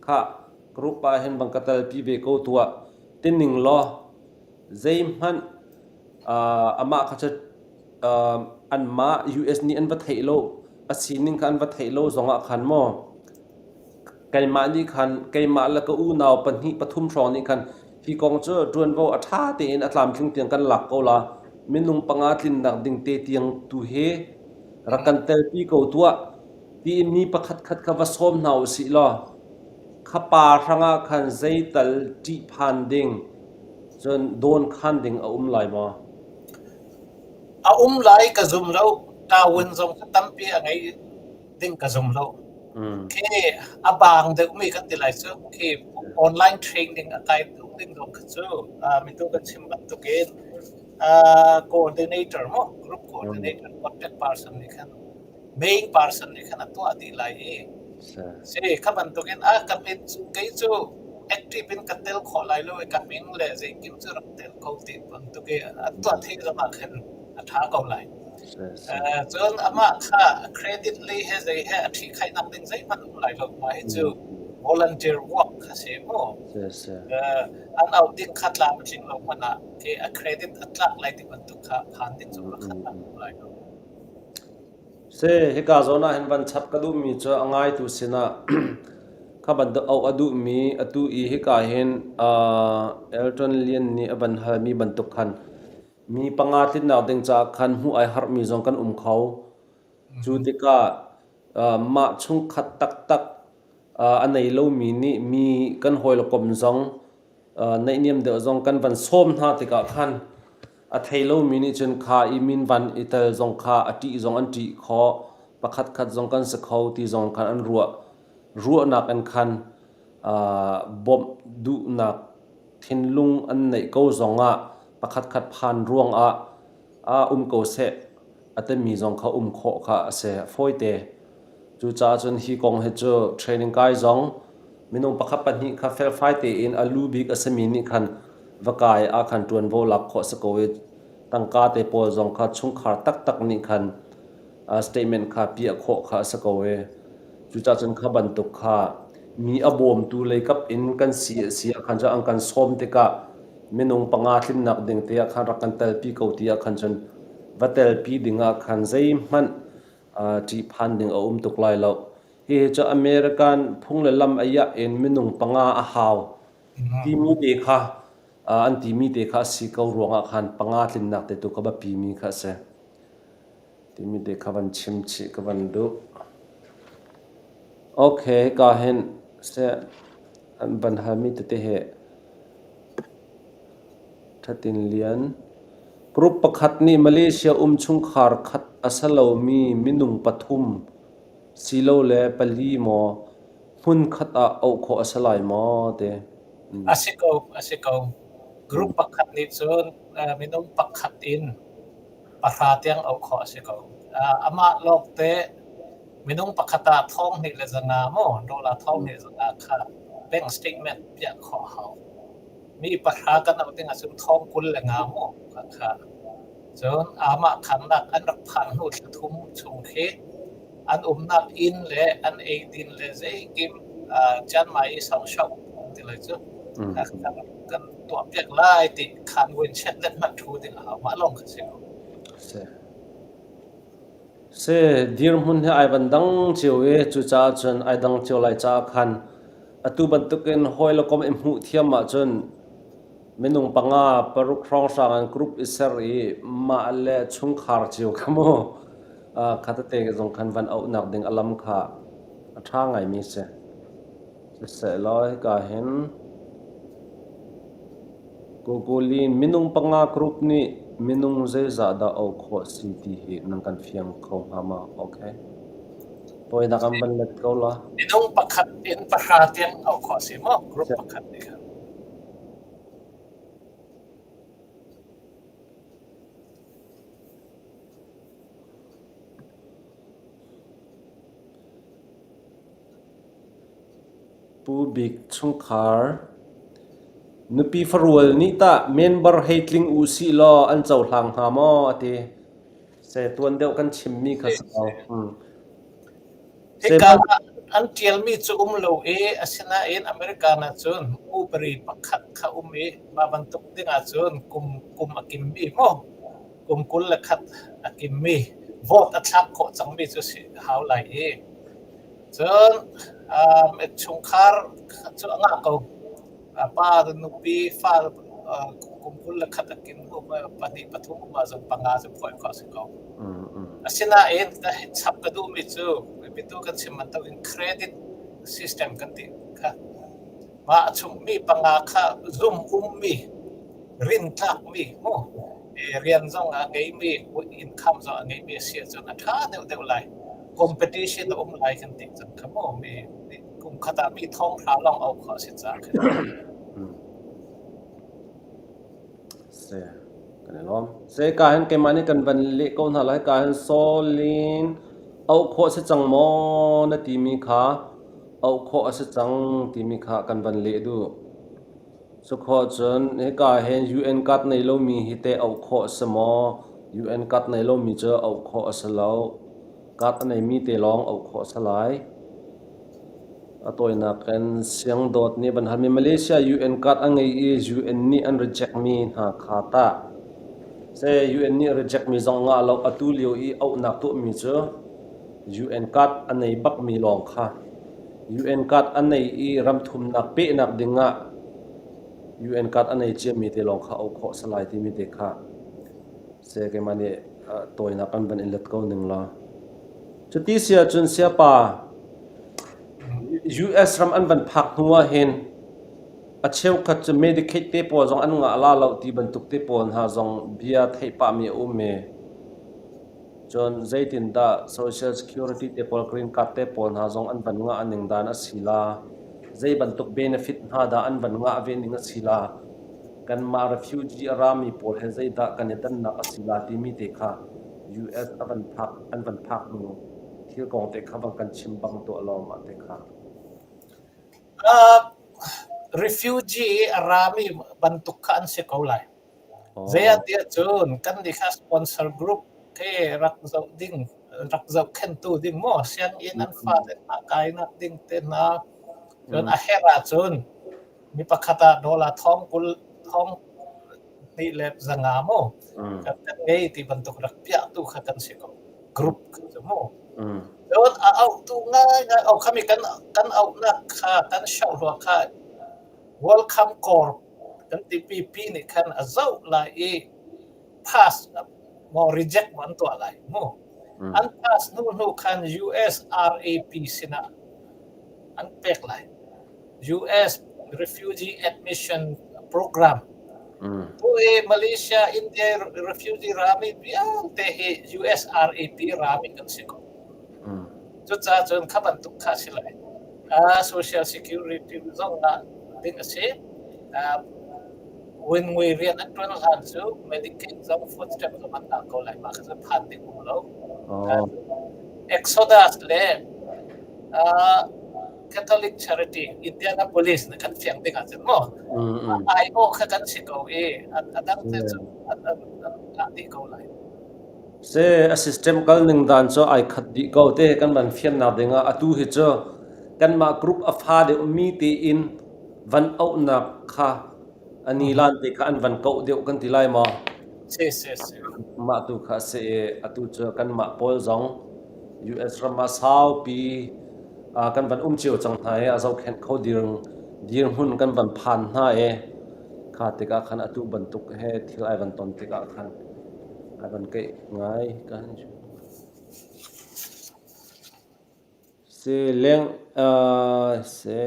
khah group ah hin bang ka telpi ve ko tuah tining law zeihmanh amah kha cu anmah US nih an va theih lo a sining kha an va theih lo zongah khan maw keimah nih khan keimah le ka unau pahnih pathum hrawng nih khan hi kong cu ṭuanvo a ṭha tein a tlamtling tiang kan lak ko la minung panga tlinnak ding te tiang tu hi rak kan telpi ko tuah tiin mi pakhat khat kha va sawm hna u sih law kha pa hrangah khan zeital ṭihphan ding cun dawnkhan ding a um lai maw? A um lai ka zum lo. Kawun zong kha tampi a ngei ding ka zum lo. Khi a baang deuhmi kan ti lai cu. Khi online training a kai duh ding zong kha cu mitu kan chim bantukin coordinator mu group coordinator contact person nih khan main person nih khan a tuah dih lai i si kha bantukin a ka min kei cu active in ka tel khawh lai lo i ka min le zeikim cu rak tel ko ti bantuk i an tuah thei zong ah khan a ṭha ko lai. Cun amah kha credit lei he zei he a ṭhihkhaihnak ding zeihmanh um lai lo. Mah hi cu volunteer work kha si mu. An auh ding kha tlam a tling lo hmanh ah khi a credit a tlak lai ti bantuk kha phan ding cu pakhat ah um lai lo. Si, hika zawn ah hin van chap ka duhmi cu a ngaitu sinah kha bantuk auh a duhmi atu i hika hin Elton Lian nih a van halmi bantuk khan mi panga tlinnak ding caah khan hmuh ai harhmi zong kan um kho. Cu tikah mah chungkhat taktak a nei lomi nih mi kan hawi le kom zong naihniam deuh zong kan van sawm hna tikah khan a thei lomi nih cun kha i min van i tel zong kha a ṭih zong an ṭih khawh pakhat khat zong kan si kho ti zong khan an ruah. ruahnak in khan bawmh duhnak thinlung an neih ko zongah pakhatkhat phan ruangah um ko seh a timi zong kha um khawh kha a si. Fawite. Cucaah cun hi kong hi cu training kai zong minung pakhat pahnih kha felfai tein a lu bik a simi nih khan va kai ah khan ṭuanvo lak khawh a si ko i tangka te pawl zong kha chungkhar taktak nih khan statement kha piah khawh kha a si ko i cucaah cun kha bantuk kha mi a bawmtu lei kap in kan si a si ah khan cun an kan sawm tikah minung panga tlinnak ding te ah khan rak kan telpi ko ti ah khan cun va telpi ding ah khan zeihmanh ṭihphan ding a um tuk lai lo. Hihi cu American phung le lam a iah in minung panga a hau timi te kha an timi te kha a si ko ruangah khan panga tlinnak te tu kha biapimi kha a si. Timi te kha van chim chih ka van duh. Okay, ka hin seh an van halmi tete hi Thatin Lian. Group pakhat nih Malaysia um chungkhar khat a si lomi minung pathum silole pali maw hmunkhat ah auh khawh a si lai maw ti. A si ko, a si ko. Group pakhat nih cun minung pakhat in pahra tiang auh khawh a si ko. Amah lawngte minung pakhat ah 2,500 maw dollar 2,500 kha bank statement piah khawh a hau. Mi pahra kan auh ding ahcun 25,000 maw kha. Cun amah khannak an rak phan hnu thla thum chung khi an umnak inn le an eidin le zeikim Chiangmai i Songshok ti lai cu kan tuah piak lai ti khan win chet let hmanh thu ding a hau mah lawng kha si ko. Si. Si dirhmun hi ai van dang cio i cucaah cun ai dang cio lai caah khan atu bantukin hawi le kom i hmuh thiam ahcun minung panga paruk hrawnghrang an group i ser i mah le chungkhar cio kha mu kha tete zong khan van auhnak ding a lam kha a ṭha ngaimi si. Siseh law hika hin Gogolin minung panga group nih minung zeizah dah auh khawh si ti hi nan kan fiang kho hnga ma? Okay. Tawinak an van let ko la. Minung pakhat in pahra tiang auh khawh si maw? Group pakhat nih khan. Pu Bik chungkhar nupi farual nih tah member hei tling u sih law an cohlang hnga maw a ti. Se tuan deuh kan chimmi kha si ko. Hika ah an ṭialmi cu um lo i asinain American ahcun upari pakhat kha um i mah bantuk ding ahcun kum kum a kimmi maw kum 21 a kimmi vote a thlak khawh cangmi cu si hau lai i cun chungkhar cu a ngah ko. Pa nupi fa kum 21 a kim hnu pahnih pathum um ah zong panga cu phuah khawh a si ko. Asinain chap ka duhmi cu mitu kan chim bantukin credit system kan ti kha mah a chungmi panga kha zum ummi rintlakmi mu rian zong a ngeimi income zong a ngeimi a si ahcun a ṭha deuhdeuh lai. Competition a um lai kan ti cang kha mu mi kum khat ah mi thong hra lawng auh khawh a si caah khin. Se kan i lawm. Se ka hin keimah nih kan van leh ko hna lai ka hin Solin auh khawh si cang maw na timi kha auh khawh a si cang timi kha kan van leh duh. Cukhawh cun hika hin UN card nei lomi hi teh auh khawh a si maw? UN card nei lomi cu auh khawh a si lo. Card a neimi te lawng auh khawh a si lai. A tawinak in Siangdawt nih van halmi Malaysia UN card a ngei i UN nih an reject mi hna kha tah? Seh UN nih reject mi zong ngah lo atu lio i auhnak tuahmi cu UN card a nei bakmi lawng kha UN card a nei i ramthumnak pehnak dingah UN card a nei ciami te lawng kha auh khawh a si lai timi te kha seh keimah nih tawinak kan van in let ko ning law. Cuti si ahcun siapa US ram an van phak hnu ah hin a cheukhat cu Medicaid te pawl zong an ngah la lo ti bantuk te pawl hna zong bia theih pahmi a um i. Cun zeitindah Social Security te pawl, Green Card te pawl hna zong an van ngah ning dan a si la? Zei bantuk benefit hna dah an van ngah ve ning a si la? Kanmah refugee a rami pawl he zeidah kan i dannak a si la timi te kha US a van phak an van phak hnu thil kong te kha van kan chim bang tuah law mah te kha. Refugee a rami bantuk kha an si ko lai. Zei ah tiah cun kannih kha sponsor group he rak zoh ding, rak zohkhenhtu ding maw sianginn an fale hna kainak ding te hna. Cun a herh ahcun mi pakhat ah dollar thong 20 thong hnih le 500 maw kan ngei ti bantuk rak piahtu kha kan si ko. Group kha cu mu. Cun a auhtu ngaingai au khami kan kan auhnak kha kan shohluah kha Welcome Corps kan timi pi nih khan a zoh lai i pass maw reject maw an tuah lai mu. An pass hnu hnu khan USRAP sinah an pek lai. US Refugee Admission Program. Tu hi Malaysia, India refugee rami vialte hi USRAP rami kan si ko. Cucaah cun kha bantuk kha a si lai. Social Security zong ah ding a si. Wingui rian an ṭuan hlan cu Medicaid zong food stamp zong an ngah ko lai. Mah kha cu phan ding um lo. Exodus le Catholic Charity Indianapolis na kan fiang ding ahcun maw aiawh kha kan si ko i a dang te cu an ngah dih ko lai. Se a system kal ning dan cu ai khat dih ko te kan van fiannak ding ah atu hi cu kanmah group a fa deuh mi tein van auhnak kha ani lan te kha an van koh deuh kan ti lai maw? Si si si. Mah tu kha si i atu cu kanmah pawl zong US ram ah saupi kan van um cio cang hna i a zohkhenh kho dir dirhmun kan van phan hna i kha tikah khan atu bantuk he thil ai van ton tikah khan A van keih ngai kan Si leng se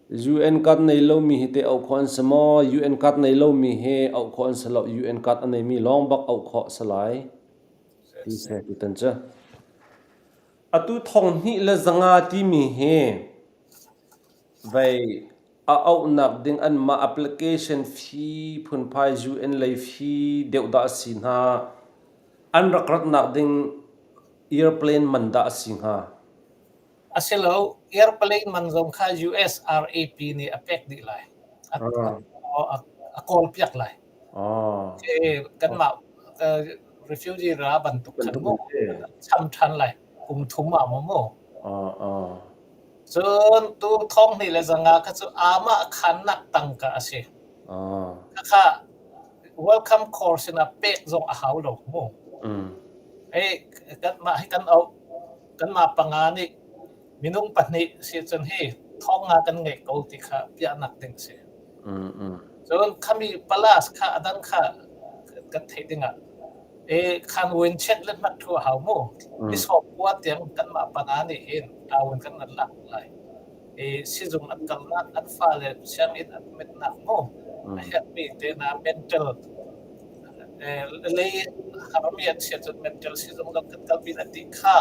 UN card nei lomi hi te auh khawh an si maw? UN card nei lomi hi auh khawh an si lo. UN card a neimi lawng bak auh khawh si lai. Ti se tutan cu. Atu 2500 timi hi vei A auhnak ding anmah application fee phunphai UN lei fee deuh dah a si hna? An rak ratnak ding airplane man dah a si hnga? Asilo, airplane man zong kha USRAP nih a pek dih lai. A, a, a kawl piak lai. Kanmah refugee ra bantuk khan mu cham ṭhan lai. Kum thum ah maw mu. Cun tu 2500 kha cu amah khannak tangka a si. Khakha Welcome Corps sinah pek zong a hau lo mu. Hei kanmah hi kan auh kanmah panga nih minung pahnih si cun hi 5000 kan ngeih ko ti kha piahnak ding a si. Cun khami palace kha a dang kha kan theih dingah E khan win chet le hmat thu a hau mu. Ni sawm kua tiang kanmah panga nih hin tawin kan nan lak lai. E sizung an kalnak an fale sianginn an metnak mu. A herhmi te na mental lei harmi an sia cun mental sizung zong kan kalpi na ti kha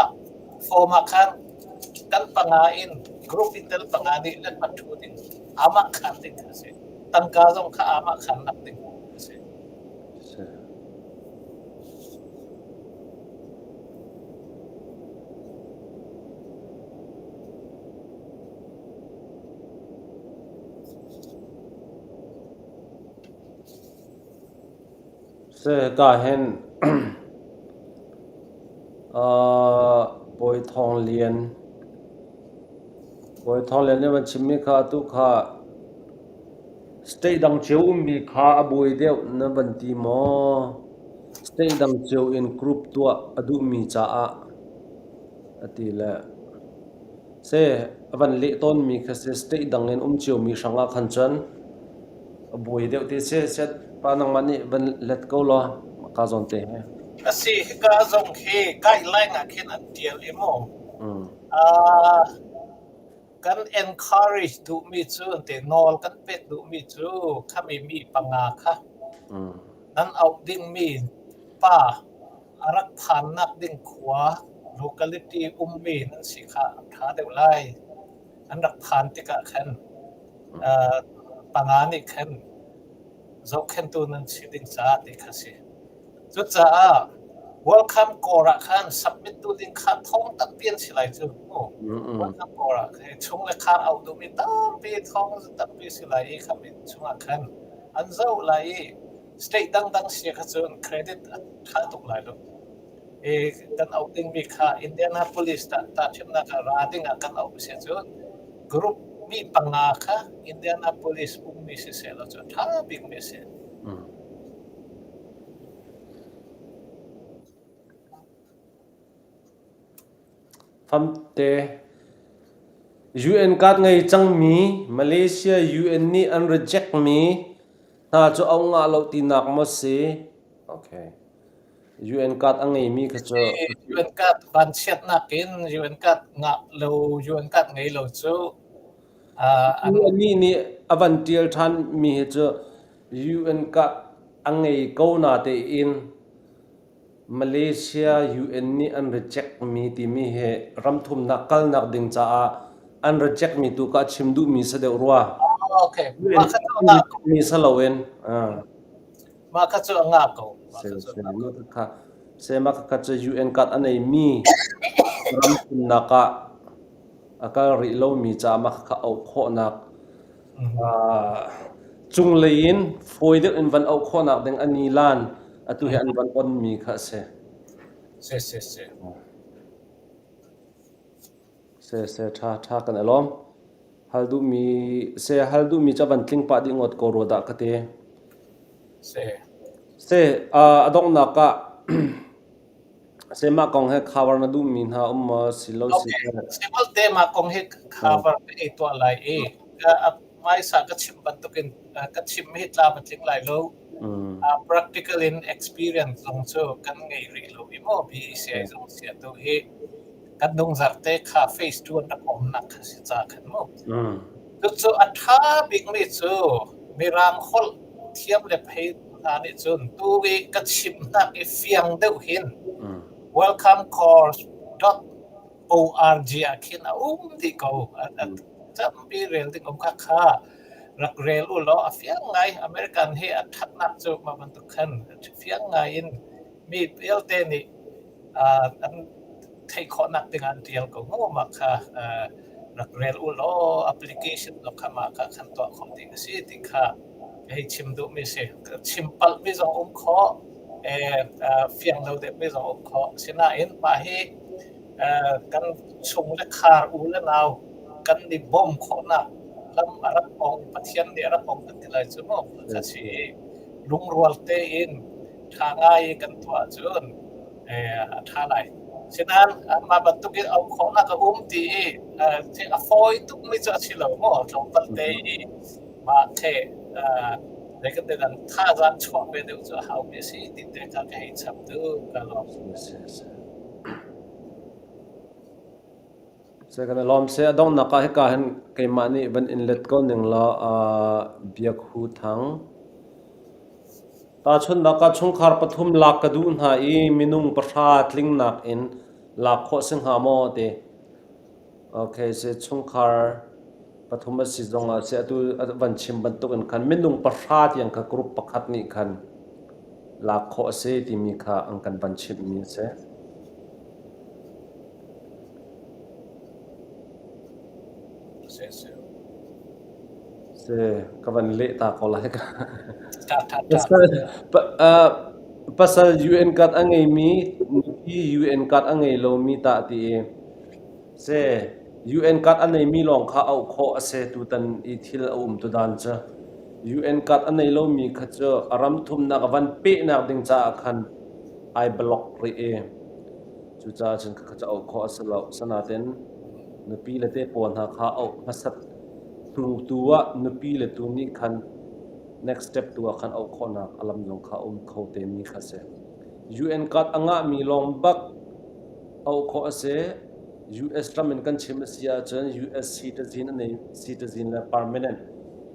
form ah khan kan panga in group in tel panga nih let hmat thu ding amah khan ding a si. Tangka zong kha amah khan nak ding a si. Hika hin Bawi Thawng Lian Bawi Thawng Lian nih a van chimmi kha atu kha State dang cio ummi kha a buai deuh na van ti maw? State dang cio in group tuah a duhmi caah a ti le seh a van leh tawnmi kha si state dang in um ciomi hrangah khan cun a buai deuh ti si. Set pa nangmah nih van let ko law ka zawn te he. A si, hika zong hi guideline ah khin an tial i mu. Uh, Kan encourage duhmi cu an ti nawl kan pek duhmi cu khami mi panga kha nan auh dingmi pa. A rak phannak ding khua locality ummi nan si kha a ṭha deuh lai. An rak phan tikah khan panga nih khan zohkhenhtu nan si ding caah ti kha si. Cucaah Welcome Corps ah khan submit tu ding kha thong tampi an si lai cu. Welcome Corps ah chung le khar auh duhmi tampi thong tampi si lai i khami chungah khan an zoh lai i state dangdang si kha cun credit a ṭha tuk lai lo. I kan auh dingmi kha Indianapolis tahchunhnak ah ra ding ah kan auh si cun group mi panga kha Indianapolis ummi siseh law cu a ṭha bikmi a si. Famte UN card ngei cangmi Malaysia UN nih an reject mi hna cu auh ngah lo tinak maw si? Okay. UN card a ngeimi kha cu UN card vanchiatnak in UN card ngah lo UN card ngei lo cu an Anih nih a van ṭial ṭhan mi hi cu UN card a ngei ko natein Malaysia UN nih an reject mi timi hi ramthumnak kalnak ding caah an reject mi tu kha a chim duhmi si deuh rua. Okay. UN Mah kha cu a ngah ko. mi si loin. Mah kha cu a ngah ko. Mah Se kha cu a se ngah ko. mah kha se mah kha cu UN card a neimi ramthumnak ah a kal rih lomi caah mah kha auh khawhnak Cunglei in fawi deuh in van auh khawhnak ding an i lan. Atu hi an van onmi kha a si. Si si si. Se se ṭha ṭha kan i lawm. Hal duhmi se hal duhmi cu a van tling pah dih ngawt ko rua dah ka ti. Si. Se a donghnak ah Mah kong he cover na duhmi hna um maw silo Okay. Simalte mah kong hi cover ka ei tuah lai i hmaisa ka chim bantukin ka chim hi tlam a tling lai lo. Practical in experience zong cu kan ngei rih lo i maw BCI zong sia tu hi kan nungzar te kha phase 2 an rak umnak kha si ca khan mu. Cucu a ṭha bikmi cu Mirang holh thiam le phei hna nih cun tu i ka chimnak i fiang deuh hin welcomecorps.org ah khin a um dih ko. Tampi rel ding um kha kha rak rel u law a fiang ngai. American hi a ṭhatnak cu mah bantuk khan fiang ngai in mi vialte nih an theih khawhnak ding ah an ṭial ko mu. Mah kha rak rel u law application zong kha mah kha khan tuah khawh ding a si ti kha hei chim duhmi a si. Chim palhmi zong um khawh, fiang lo deuhmi zong um khawh. Sinain mah hi kan chung le khar u le nau kan i bawm khawhnak lam a rak ong Pathian nih a rak ong kan ti lai cu mu. Kha si lungrual tein ṭha ngai i kan tuah ahcun a ṭha lai. Sinain mah bantuk in auh khawhnak a um ti i a fawi tukmi cu a si lo maw tlawmpal te i mah the zei kan ti dang thazaang chuah ve deuh cu a haumi a si ti te kha ka hei chap duh ka lawm. Se kan i lawm se a donghnak ah hika hin keimah nih van in let ko ning law Biak Hu Thang Tahchunhnak ah chungkhar pathum lak ka duh hna i minung pahra tlingnak in lak khawh si hnga maw ti. Okay, si chungkhar pathum a si zong ah si atu van chim bantuk in khan minung pahra tiang kha group pakhat nih khan lak khawh a si timi kha an kan van chimhmi a si. Si, ka van leh ta ko lai. Pasal, pa, uh, pasal UN card a ngeimi, nupi UN card a ngei lomi tah ti i si UN card a neimi lawng kha auh khawh a si tutan i thil a um tu dan cu. UN card a nei lomi kha cu a ram thumnak a van pehnak ding caah khan ai block rih i Cucaah cun khakha cu auh khawh a si lo. Asinain nupi le te pawl hna kha auh hmasat hnu tu ah nupi le tu nih khan next step tu ah khan auh khawhnak a lam zong kha a um kho temi kha a si. UN card a ngahmi lawng bak auh khawh a si. US ram in kan chim a si ahcun US citizen a nei citizen le permanent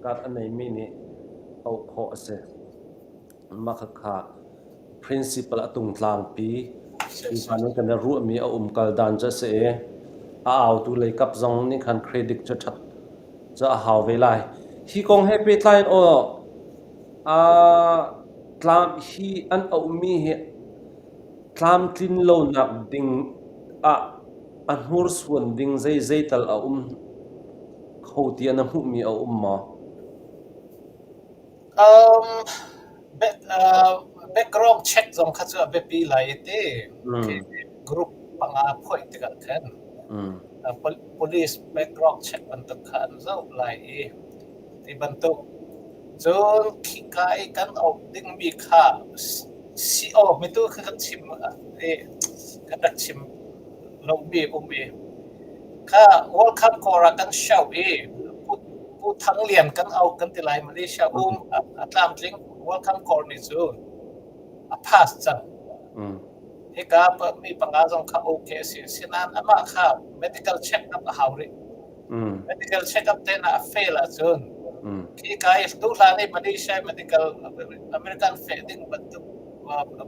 card a neimi nih auh khawh a si. Mah khakha. Principle a tungtlangpi. Hi nan kan i ruahmi a umkal dan cu a si i a autu lei kap zong nih khan credit cu ṭhat cu a hau ve lai. Hi kong he pehtlai in aw tlam hi an auhmi hi tlamtlin lonak ding ah a hnursuan ding zeizei tal a um kho tiah na hmuhmi a um maw? Um, back, uh, background check zong kha cu a biapi lai i ti. Group panga phoih tikah khan police background check bantuk kha an zoh lai i ti bantuk. Cun khika i kan auh dingmi kha CO mitu kha kan chim i kan rak chim lomi um i kha World Cup kawr ah kan show i Pu Thang Lian kan auh kan ti lai Malaysia um a tlamtling World Cup kawr nih cun a pass cang. Hika mi panga zong kha okay a si. Sinain amah kha medical check up a hau rih. Medical check up te na a fail ahcun khika i tuhlan i Malaysia medical American feh ding bantuk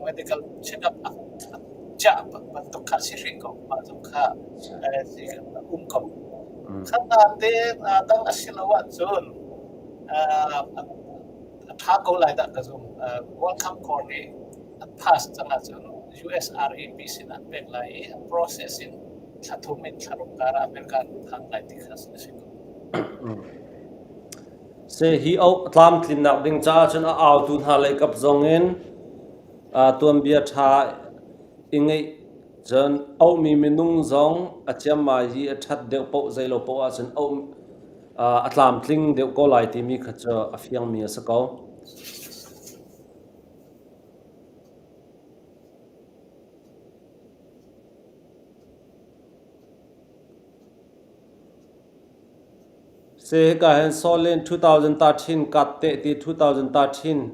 medical check up a chiah bantuk kha si hring ko. Mah zong kha um ko. Khat te dang a si lo ahcun a ṭha ko lai dah ka zum. Welcome Corps nih an pass cang ahcun USRAP sin an pek lai i a process in thla thum in thla ruk kar ah America an phan lai ti kha a si ko. Se hi au tlamtlinnak ding caah cun a autu hna lei kap zong in tuanbia ṭha i ngeih cun auhmi minung zong a ciammai i a ṭhat deuh paoh zeilo paoh ahcun auh a tlamtling deuh ko lai timi kha cu a fiangmi a si ko. Se hika hin Solin 2013 kat teh ti 2013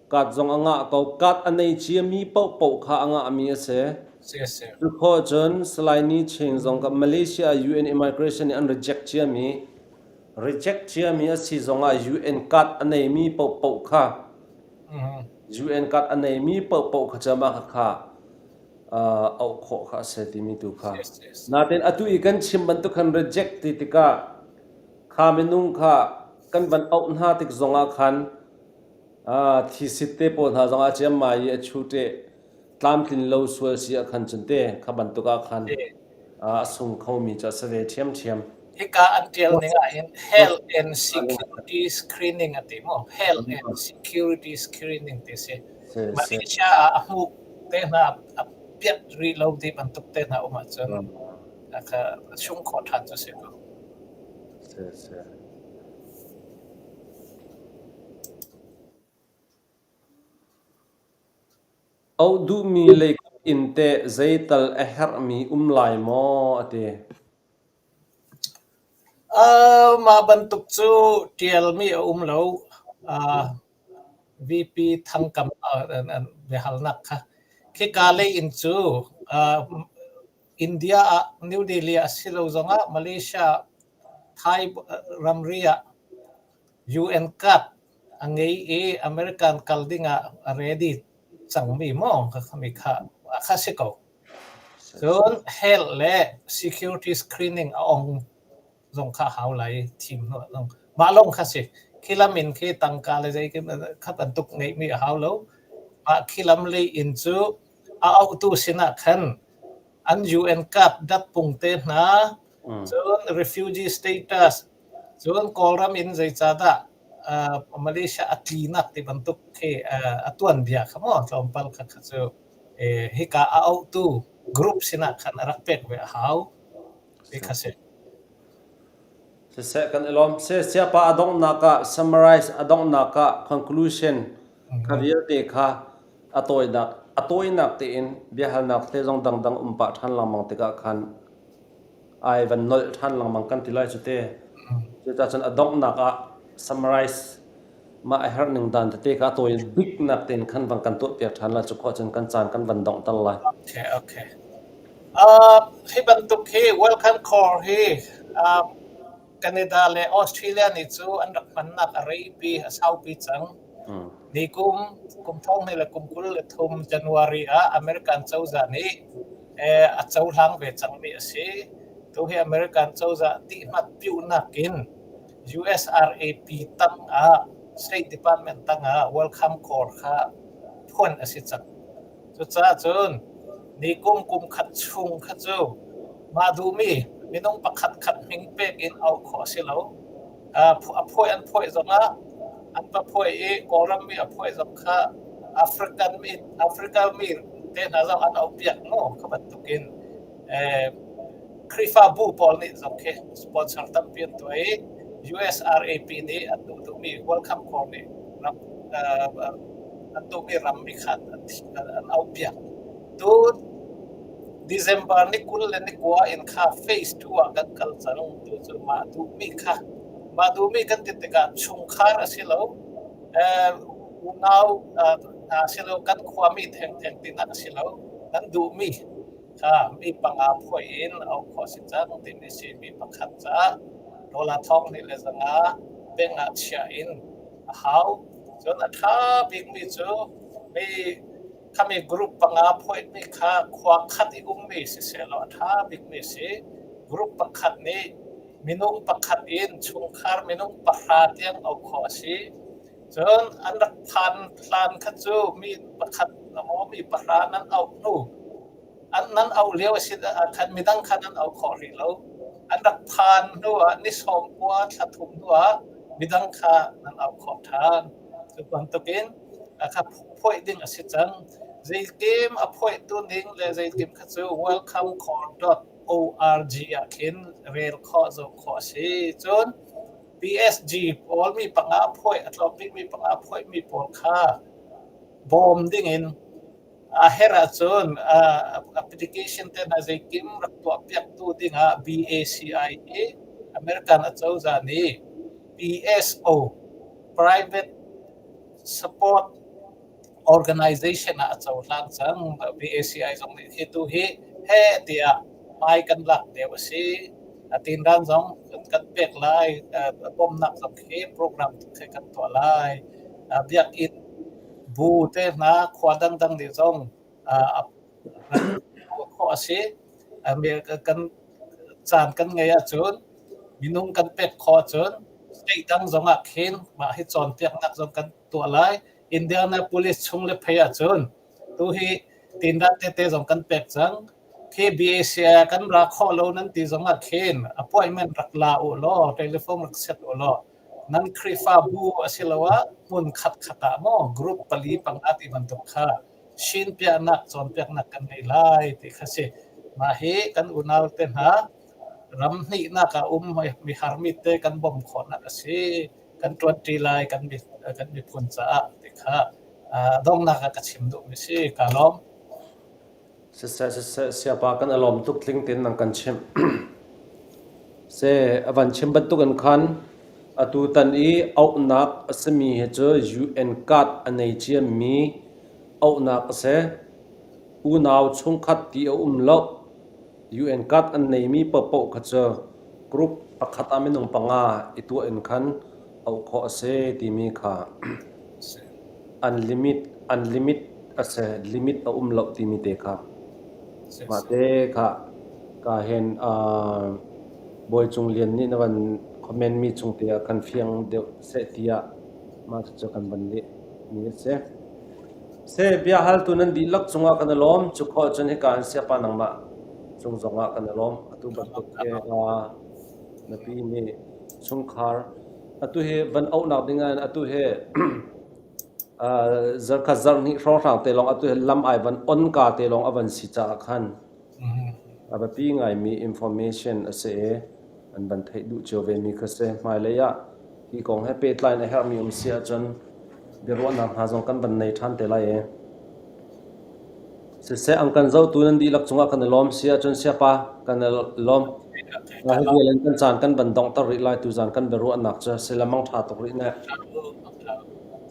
kat zong a ngah ko. Kat a nei ciami paohpaoh kha a ngahmi a si. Si. Cu khawh cun Salai Ni Ching zong ka Malaysia UN Immigration nih an reject ciami reject ciami a si zongah UN kat a neimi paohpaoh kha UN card a neimi paohpaoh kha cu mah kha auh khawh kha a si timi tu kha. Nain atu i kan chim bantuk khan reject ti tikah kha minung kha kan van auh hna tik zongah khan thisit te pawl hna zongah ciammai i a chute tlamtlin lo sual si ah khan cun te kha bantuk ah khan a sung khomi cu a si ve ṭhiamṭhiam. Hika an ṭial ning ahhin Health and Security Screening a ti maw? Health and Security Screening ti si. Malaysia ah a hmuh te hna a piat rih lo ti bantuk te hna um ahcun a sung khawh ṭhan cu si ko. Si, si. Auh duhmi leikap in teh zeital a herhmi um lai maw? A ti. Mah bantuk cu ṭialmi a um lo. VP Thangkam biahalnak kha. Khika lei in cu India ah New Delhi ah a si lo zongah Malaysia Thai ramri ah UN card a ngei i American kal dingah a ready cangmi maw khami kha kha si ko. Cun health le security screening a ong zong kha hau lai thim hnu zong mah lawng kha si. Khi lam in khi tangka le zei kha bantuk ngeihmi a hau lo. Mah khi lam lei in cu a auhtu sinah khan an UN card datpung te hna cun refugee status Cun Kawlram in zeicahdah Malaysia a tlinak ti bantuk khi a tuanbia kha maw tlawmpal kha kha cu hika a auhtu group sinah khan a rak pek ve a hau ti kha si. Siseh kan i lawm. Se siapa a donghnak ah summarize a donghnak ah conclusion kha vialte kha a tawinak a tawinak tein biahalnak te zong dangdang um pah ṭhan lengmang tikah khan ai van nolh ṭhan lengmang kan ti lai cu te. Cucaah cun a donghnak ah summarize mah a herh ning dan tete kha a tawi biknak tein khan van kan tuahpiak ṭhan lai cu khawh cun kan caan kan van donghter lai. Okay, okay. Hi bantuk hi Welcome Corps hi Canada le Australia nih cu an rak hmannak a reipi, a saupi cang. Ni kum kum thong hnih le kum 23 January ah American cozah nih a cohlang ve cangmi a si. Tu hi American cozah tihmat piuhnak in USRAP tang ah State Department tang ah Welcome Corps kha phuan a si cang. Cucaah cun ni kum kum khat chung kha cu mah duhmi minung pakhat khat hming pek in auh khawh a si lo. A phuai an phuai zongah an va phuai i Kawlram mi a phuai zong kha African mi Africa mi te hna zong an auhpiak maw kha bantukin Khrihfabu pawl nih zong khi sponsor tampi an tuah i USRAP nih an duh duhmi Welcome Corps nih ram an duhmi ram mi kha an auhpiak. Tu December ni 29 in kha phase 2 ah kan kal cang. Tu cu mah duhmi kha mah duhmi kan ti tikah chungkhar a si lo, unau hna a si lo, kan khuami thengtheng tinak a si lo. Kan duhmi kha mi panga phuai in auh khawh a si cang timi si mi pakhat caah dollar thong hnih le zanga bank ah chiah in a hau. Cun a ṭha bikmi cu mi khami group panga phuaimi kha khua khat i ummi sisehlaw a ṭha bikmi a si. Group pakhat nih minung pakhat in chungkhar minung pahra tiang auh khawh a si. Cun an rak phan hlan kha cu mi pakhat maw mi pahra nan auh hnu an nan auh lio a si khan midang kha nan auh khawh rih lo. An rak phan hnu ah ni sawm kua thla thum hnu ah midang kha nan auh khawh ṭhan. Cu bantukin kha phuaih ding a si cang. Zeikim a phuaihtu ning le zeikim kha cu welcomecorps.org ah khin rel khawh zoh khawh a si. Cun PSG pawl mi panga phuaih a tlawm bikmi panga phuaihmi pawl kha bawm dingin a herh ahcun application te hna zeikim rak tuahpiaktu dingah BACI i American acozah nih PSO Private Support Organization ah a cohlan cang. BACI zong nih hi tu hi heh tiah hmai kan lak deuh a si. A tinran zong kan pek lai. Bawmhnak zong khi program khi kan tuah lai. Biakinn bu te hna khua dangdang nih zong khawh a si. Kan caan kan ngeih ahcun minung kan pek khawh ahcun state dang zong ah khin mah hi cawnpiaknak zong kan tuah lai. Indianapolis chung le phei ahcun tu hi tindan tete zong kan pek cang. Khi BAC kan ra khawh lo nan ti zong ah khin appointment rak la u law telephone rak set u law nan Khrihfabu asiloah hmun khat khat ah maw group pali panga ti bantuk kha shinpiahnak cawnpiaknak kan ngei lai ti kha si. Mah hi kan unau te hna ram hnihnak ah um mi harmi te kan bawmh khawhnak a si. Kan ṭuanṭi lai kan kan miphun caah ti kha donghnak ah ka chim duhmi si. Kaa lawm. Siseh siseh siapa kan i lawm tuk tling tein nang kan chimh. Se a van chim bantuk in khan atu tan i auhnak a simi hi cu UN card a nei ciammi auhnak a si. Unau chungkhat ti a um lo. UN card an neimi paohpaoh kha cu group pakhat ah minung panga i tuah in khan auh khawh a si timi kha an limit an limit a si limit a um lo timi te kha mah te kha ka hen Bawi Cung Lian nih na van comment mi chung te ah kan fiang deuh seh tiah mah cu kan van leh mi a si. Se bia haltu nan dihlak cungah kan i lawm. Cu khawh cun hika in siapa nangmah cung zongah kan i lawm. Atu bantuk hi na pi nih chungkhar atu hi van auhnak ding ah atu hi zarkhat zarhhnih hrawnghrang te lawng atu hi lam ai van on ka te lawng a van si caah khan A biapi ngaimi information a si i an van theih duh cio vemi kha si. Hmailei ah hi kong he pehtlai in a herhmi um si ahcun biaruahnak hna zong kan van nei ṭhan te lai i siseh an kan zohtu nan dihlak cungah kan i lawm si ahcun siapa kan i lawm. Hi vial in kan caan kan van donghter rih lai tuzaan kan biaruahnak cu sila mang ṭha tuk rih ne.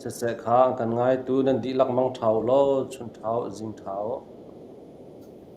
Siseh kha an kan ngaitu nan dihlak mang ṭha u law chun ṭha u zing ṭha u.